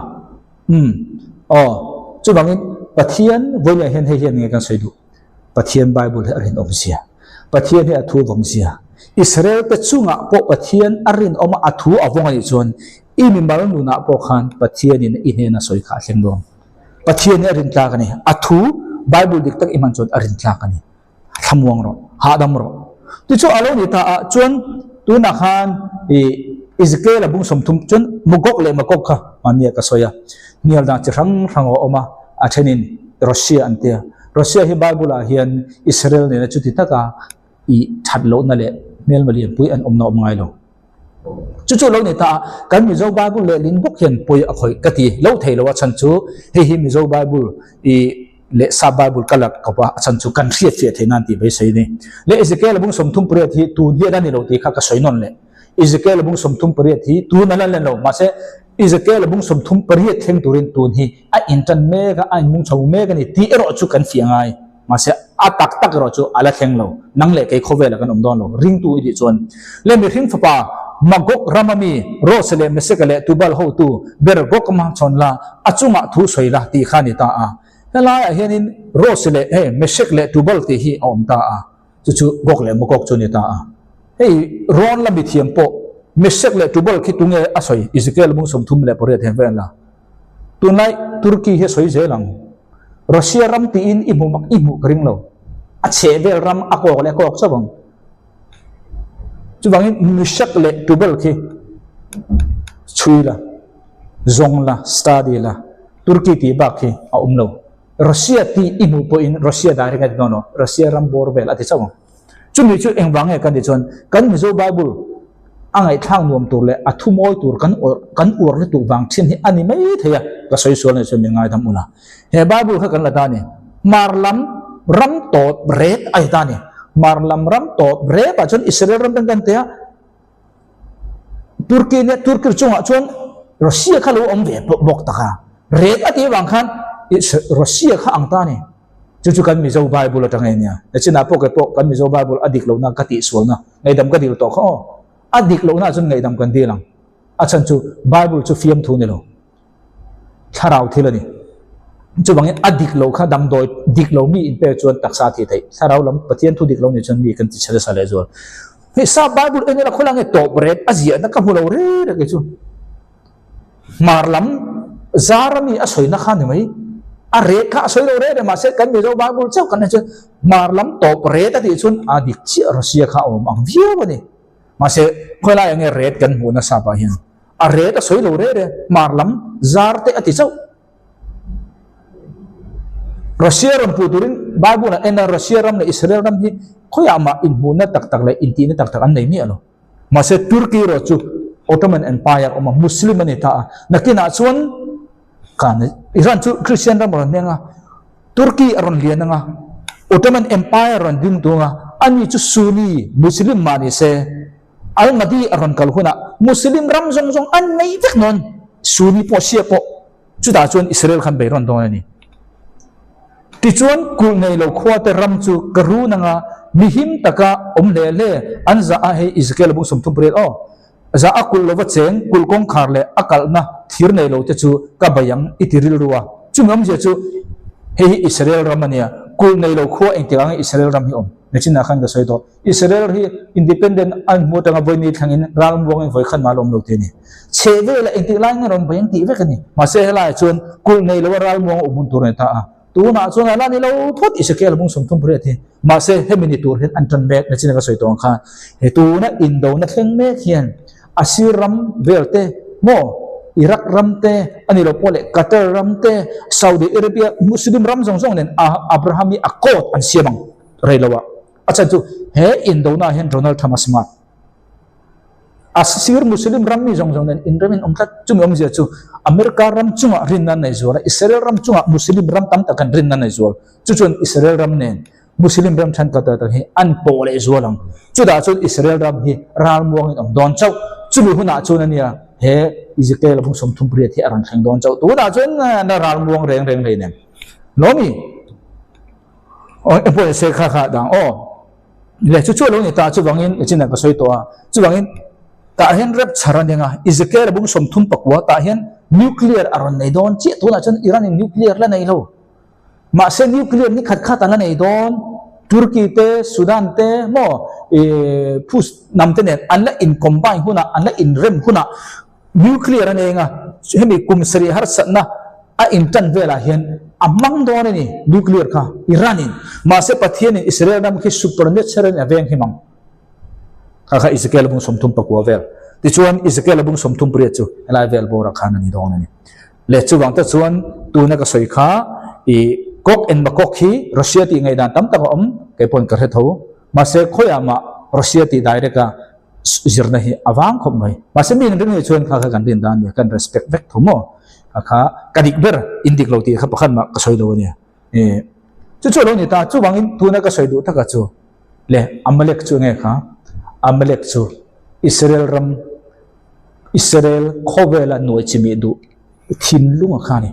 Umm. Aw. Chuvangin Pathian vawiin ah hian hei hian nge kan sawi duh? Pathian Bible hi a rinawm zia. Pathian hi a thu vawng zia. Israel te chungah pawh Pathian a rinawm a, a thu a vawng a nih chuan i mimal nunah pawh khan Pathianin i hnena sawi kha a thleng dawn. Pathian hi a rintlak a ni. A thu Bible dik tak i hman chuan a rintlak a ni. Thlamuang rawh, hahdam rawh. Tichu a lo ni ta ah chuan tunah khan i Ezekiel a bung 30 chuan Magog leh Magog kha mahnia ka sawi a, hnial dan chi hrang hrang a awm a, a thenin Russia an tia. Russia hi Bible ah hian Israel nena chuti taka i that lohna leh hmelma lianpui an awmna awm ngai lo. Chu chu lo ni ta a, kan Mizo Bible lehlin bawk hian pawi a khawih ka ti lo thei lo a chhan chu hei hi Mizo Bible i leh Sap Bible ka lak kawp a, a chhan chu kan hriat fiah theih nan tih beisei a ni. Leh Ezekiel a bung 38 hi tun hian a ni lo tih kha ka sawi nawn leh. Ezekiel a bung 38 hi tun a la len lo, mahse Ezekiel a bung 38 thleng turin tun hi a intan mek a, a inmung chho mek a ni tih erawh chu kan fiah ngai. Mahse, a tak tak erawh chu a la thleng lo. Nang leh kei khawvelah kan awm dawn lo. Ringtu i tih chuan le mihring fapa Magog rama mi Rose leh Meseka leh Tubal hotu ber Gog ma chhawn la, a chungah thu sawi la tih kha a ni ta a. Helaiah hianin Rose leh hei Mesek leh Tubal tih hi a awm ta a, chu chu Gog leh Magog chu a ni ta a. Hei rawn la mithiam pawh Mesek leh Tubal khi tunge a sawi Ezekiel bung 38 hian va en la. Tunlai Turkey hi a sawi zel ang. Russia ram tiin i hmu mak i hmuh ka ring lo. A chheh vel ram a kawk leh a kawk chauh ang. Chuvangin Mishak leh Tubal khi chhui la, zawng la, study la, Turkey tih bak khi a awm lo. Russia tih i hmuh pawhin Russia direct a ti dawn lo, Russia ram bawr vel a ti chauh ang. Chumi chu engvang nge kan tih chuan kan Mizo Bible a ngaihthlak nuam tur leh a thu mawi tur kan kan uar lutuk vang thin hi a ni mai thei a, ka sawi sual nei chuan min ngaidam ula. He Bible kha kan la ta a ni. Hmar lam ram tawp ret a ni ta a ni. Hmar lam ram tawp ret ah chuan Israel ram kan kan tia Turkey nia Turkey chungah chuan Russia kha lo awm ve bawk tak a. Ret a tih avang khan Russia kha ang ta a ni. Chu chu kan Mizo Bible atang e nia. Nachinah pawh kei pawh kan Mizo Bible a dik lohna ka tihsualna ngaihdam ka dil tawh kha aw. A dik lohna chuan ngaihdam kan dil ang. A chhan chu Bible chu fiamthu ni lo. Thlarau thil a ni. Chuvangin a dik lo kha damdawi dik lo mi inpek chuan taksa a tih theih. Thlarau lam Pathian thu dik lo nih chuan mi kan ti chhe nasa leh zual. Hei sap Bible en ila khawlai nge tawp ret a ziahna ka hmu lo reng reng kei chu. Hmar lam zar ami a sawina kha ni mai. A ret kha a sawi lo reng reng mahse kan Mizo Bible chauh kan en chuan hmar lam tawp ret a tih chuan a dik chiah Russia kha a awm ang viau a ni. Mahse khawilai ah nge ret kan hmuh nasa pah hian a ret a sawi lo reng reng hmar lam zar te a ti chauh. Russia rawn puh turin Bible ah en a Russia ram leh Israel ram hi khawiah mah inhmuhna tak tak leh intihna tak tak an nei miah lo. Mahse Turkey erawh chu Ottoman Empire awm a, Muslim a ni ta a. Nakinah chuan kan Iran chu Christian ram a rawn hmeng a, Turkey a rawn lian ang a, Ottoman Empire a rawn ding tung a, ani chu Sunni Muslim mah ni se, Al-Mahdi a rawn kal hunah Muslim ram zawng zawng an nei vek nawn, Sunni pawh Shia pawh. Chutah chuan Israel khan bei rawn dawn a ni. Tichuan kulh nei lo khuate ram chu ka run anga. mi him taka awm hle hle an zah a, hei Ezekiel bung 38 aw, zah a kulh lova cheng kulh kawngkhar leh a kalhna thir nei lo te chu ka bei ang i ti rilru a. Chumi awmzia chu hei hi Israel ram a nia, kulh nei lo khua engtik ang Israel ram hi awm? Nachinah khan ka sawi tawh. Israel hi independent an hmu atanga vawi thlangin ral muangin vawi khat mah la awm lo te a ni. Chhe velah engtik laiin a rawn bei ang tih vek a ni. Mahse helaiah chuan kulh nei loa ral muang a awm hun tur a ni ta a. Tunah chuan a la ni lo phawt Ezekiel bung 38 hi. Mahse hemi ni tur hian an tan mek nachin ka sawi tawh ang khan he tuna indona thleng mek hian Asir ram vel te maw Iraq ram te a ni lo pawh leh Qatar ram te Saudi Arabia Muslim ram zawng zawng nen Abraham hi accord an siam ang rei lo ah. A chhan chu he indona ah hian Donald Trump a smart. A sir Muslim ram mi zawng zawng nen inrem in awm tlat. Chumi awmzia chu America ram chungah rinna an nei zual a, Israel ram chungah Muslim ram tam tak an rinna an nei zual. Chu chuan Israel ram nen Muslim ram thenkhat tak hi an pawh leh zual ang. Chutah chuan Israel ram hi ralmuangin awm dawn chauh. Chumi hunah chuan a nia he Ezekiel bung 38 hi a rawn thleng dawn chauh. Tunah chuan na ralmuang reng reng hlei nen. Lawmi. Aw e pawh se kha kha dang aw le chu chu lo ni ta chuvangin i chin ka sawi tawh a chuvangin tah hian rep chhar a nia Ezekiel bung 34 tah hian nuclear a rawn nei dawn chiah tunah chuan Iran in nuclear la nei lo mahse nuclear ni khat khat an la nei dawn Turkey te Sudan te maw e phus nam te nen an la in combine hunah an la in rem hunah Nuclear a neng a, hemi kum sarih harsatna a intan velah hian a hmang dawn a ni nuclear kha Iran in. Mahse Pathian in Israel ram khi supernatural in a veng him ang. Kha kha Ezekiel bung 34 vel. Tichuan Ezekiel bung 38 chu helai vel bawrah khan a ni dawn a ni. Leh chuvang te chuan tuna ka sawi kha i Gog and Magog hi Russia tih ngaihdan tam tak a awm kei pawhin ka hre tho. Mahse khawiah mah Russia tih direct a zirna hi a vang khawp mai. Mahse mi ring nih chuan kha kha kan rin dan nia, kan respect vek tho maw? Kha kha ka dik ber, in dik lo tih kha pakhat mah ka sawi lo a nia. E, chu chu a lo ni ta, chuvangin tuna ka sawi duh taka chu le Amalek chu enge kha? Amalek chu Israel ram, Israel khawvela nuai chimih duh thinlung a kha a ni.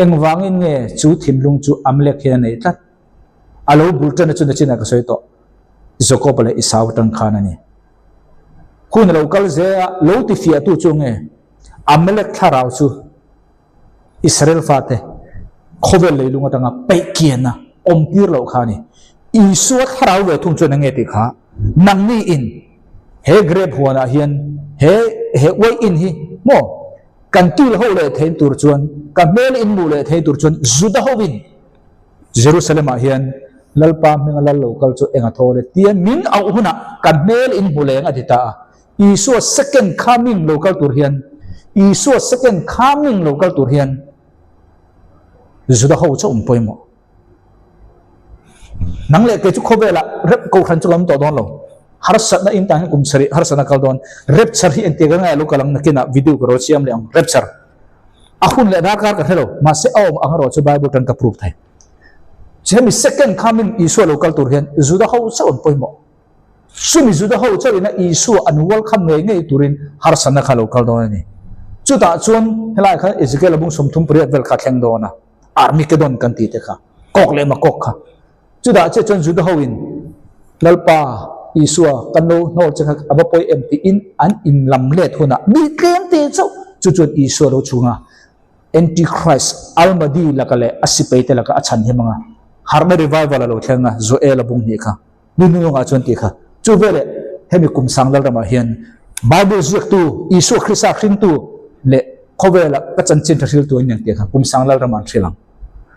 Engvangin nge chu thinlung chu Amalek hian a neih tlat? A lo bul ṭan a chu nachinah ka sawi tawh. Jakob leh Esau atang khan a ni. Hun a lo kal zel a, lo tifiahtu chu nge? Amalek thlarau chu Israel fate khawvel leilung atanga peih kiana awm tir loh kha a ni. Isua thlarau ve thung chuan eng nge tih kha? Nangni in he grape huanah hian he he uai in hi maw kan kil ho leh thein tur chuan ka hmel in hmuh leh thei tur chuan Juda hovin Jerusalem ah hian Lalpa hminga lal lo kal chu eng a thaw le tia min auh hunah ka hmel in hmu leng a ti ta a. Isua second coming lo kal tur hian Isua second coming lo kal tur hian Juda ho chauh an pawimawh. Nang leh kei chu khawvelah rep kohhran chu ka awm tawh dawn lo. Harsatna in tah hian kum sarih harsatna kal dawn. Rapture hi engtik a ngai lo kal ang nakinah video ka rawn siam leh ang. Rapture. A hun leh darkar ka hre lo, mahse a awm ang erawh chu Bible tan ka prove thei. Hemi second coming Isua lo kal tur hian Juda ho chauh an pawimawh. Chumi Juda ho chauh ina Isua an welcome ngei ngei turin harsatna kha lo kal dawn a ni. Chutah chuan helai khan Ezekiel bung 38 vel kha thleng dawn a, Armageddon kan tih te kha, kawk leh makawk kha. Chutah chiah chuan Juda ho in Lalpa Isua kan lo hnawl che kha a va pawi em tiin an inlam let hunah mi tlem te chauh chu chuan Isua lo chhunga Antichrist Almadi laka leh a sipai te laka a chhan him anga harhna revival a lo thleng a Joel a bung hnih kha ni hnunungah chuan tih kha chu veleh hemi kum sang lalramah hian Bible ziaktu Isua Krista hringtu leh khawvela ka chanchin tha hriltu an ni ang tih kha kum sang lalramah an hrilh ang.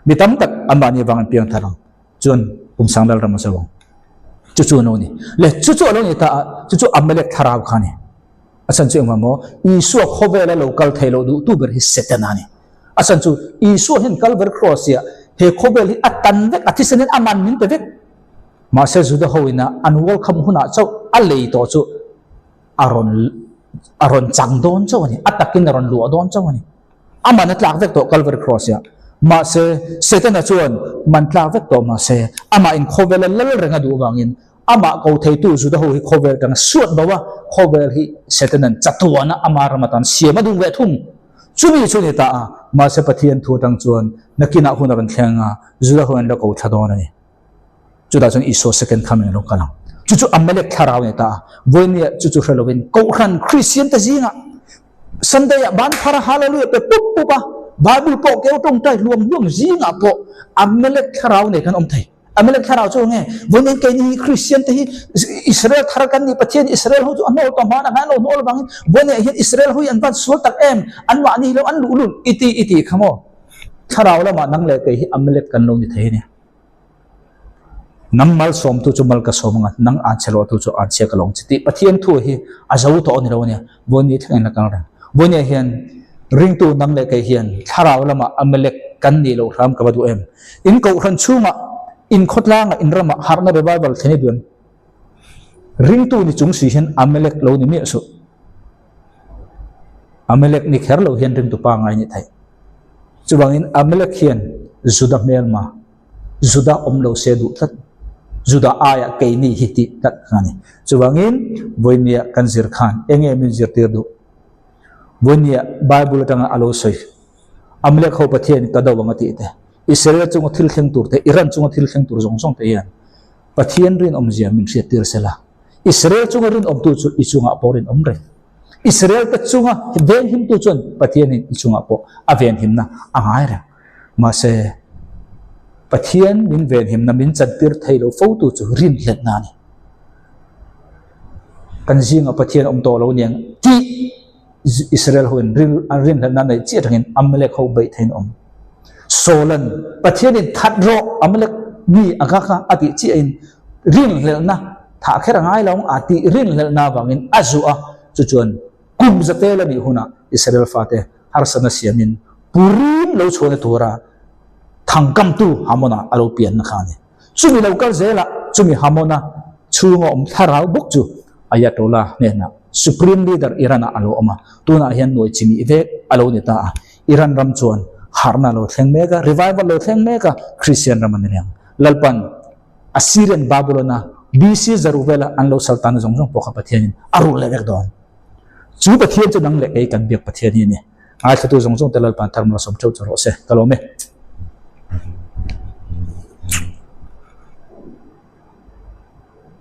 Mi tam tak anmahni avang an piang thar ang chuan kum sang lal ram a zo ang. Chu chu a lo ni. Le chu chu a lo ni ta a, chu chu Amalek thlarau kha a ni. A chhan chu engvang maw? Isua khawvela lo kal thei loh duhtu ber hi Setana a ni. A chhan chu Isua hian Calvary Cross ah he khawvel hi a tan vek, a thisen hian a man min pe vek. Mahse Juda ho ina an welcome hunah chauh a lei tawh chu a rawn a rawn chang dawn chauh a ni. A takin a rawn luah dawn chauh a ni. A man a tlak vek tawh Calvary Cross ah. Mahse, Setana chuan man tlak vek tawh mahse, amah in khawvel a lal reng a duh avangin amah ko theitu Juda ho hi khawvel tang a suat bo a, khawvel hi Setanan chatuana ama ram atan siam a duh ve thung. Chumi chu ni ta a, mahse Pathian thu atang chuan nakinah hun a rawn thleng a, Juda ho an la ko thla dawn a ni. Chutah chuan Isua second coming a lo kal ang. Chu chu Amalek thlarau a ni ta a. Vawinia chu chu hre lovin Kohhran Kristian te zingah Sunday ah ban phar a Hallelujah pe pup pup a, Bible pawh keu tawngtai hluam hluam zingah pawh Amalek thlarau nei kan awm thei. Amalek thlarau chu enge? Vawiin keini hi Kristian te hi Israel thar kan ni, Pathian Israel ho chu a hnawl tawh hman a, an lo hnawl avangin vawiin hian Israel ho hi an van sual tak em, anmahni hi lo an luh lul i ti i ti kha maw? Thlarau lamah nang leh kei hi Amalek kan lo ni thei a nia. Nang malsawmtu chu mal ka sawm anga, nang anchhe lawhtu chu anchhia ka lawng che tih Pathian thu hi a zo tawh a ni lo a nia. Vawiin thlengin la kal reng. Vawiin hian ringtu nang leh kei hian thlarau lamah Amalek kan nih loh hram ka va duh em? In kohhran chhungah, in khawtlangah, in ramah harhna revival thlen i duan. Ringtu ni chung si hian Amalek lo ni miah suh. Amalek ni kher lo hian ringtu pangngai ni theih. Chuvangin Amalek hian Juda hmelma, Juda awm lo se duh tlat, Juda aiah keini hi tih tlat kha a ni. Chuvangin vawinia kan zir khan enge min zirtir duh? Vawinia Bible atanga a lo sawi Amalek ho Pathian ka do ang a tih te, Israel chunga thil thleng tur te, Iran chunga thil thleng tur zawng zawng te hian Pathian rinawmzia min hriattir sela. Israel chunga rinawmtu chu i chungah pawh rinawm reng. Israel te chunga venghimtu chuan Pathianin i chungah pawh a venhimna a ngai reng. Mahse, Pathian min venhimna min chantir thei lo fotu chu rinhletna a ni. Kan zingah Pathian awm tawh lo niang tih Israel hoin an rinhletna neih chiah atangin Amalek ho beih theiin a awm. Sawlan Pathianin that rawh Amalek mi a kha kha a tih chiahin rinhlelhna thah kher a ngai lo ang a tih rinhlelhna avangin a zuah a, chu chuan kum zatel a nih hunah Israel fate harsatna siamin Purim lo chhuahna tura thangkamtu Hamona a lo pianna kha a ni. Chumi lo kal zelah chumi Hamona chhunga awm thlarau bawk chu Ayatollah hnenah Supreme Leader Iran-ah a lo awm a, tunah hian nuai chimih vek a lo ni ta a. Iran ram chuan harhna a lo thleng mek a, revival lo thleng mek a, Christian ram a ni reng. Lalpan Assyrian Babylon-a BC Zerubbabel-a an lo saltana zawng zawng pawh kha Pathianin a rulh leh vek dawn. Chu Pathian chu nang leh kei kan biak Pathian hi a ni. Ngaithlatu zawng zawng te Lalpan thar malsawm theuh chu rawh se. Ka lawm e.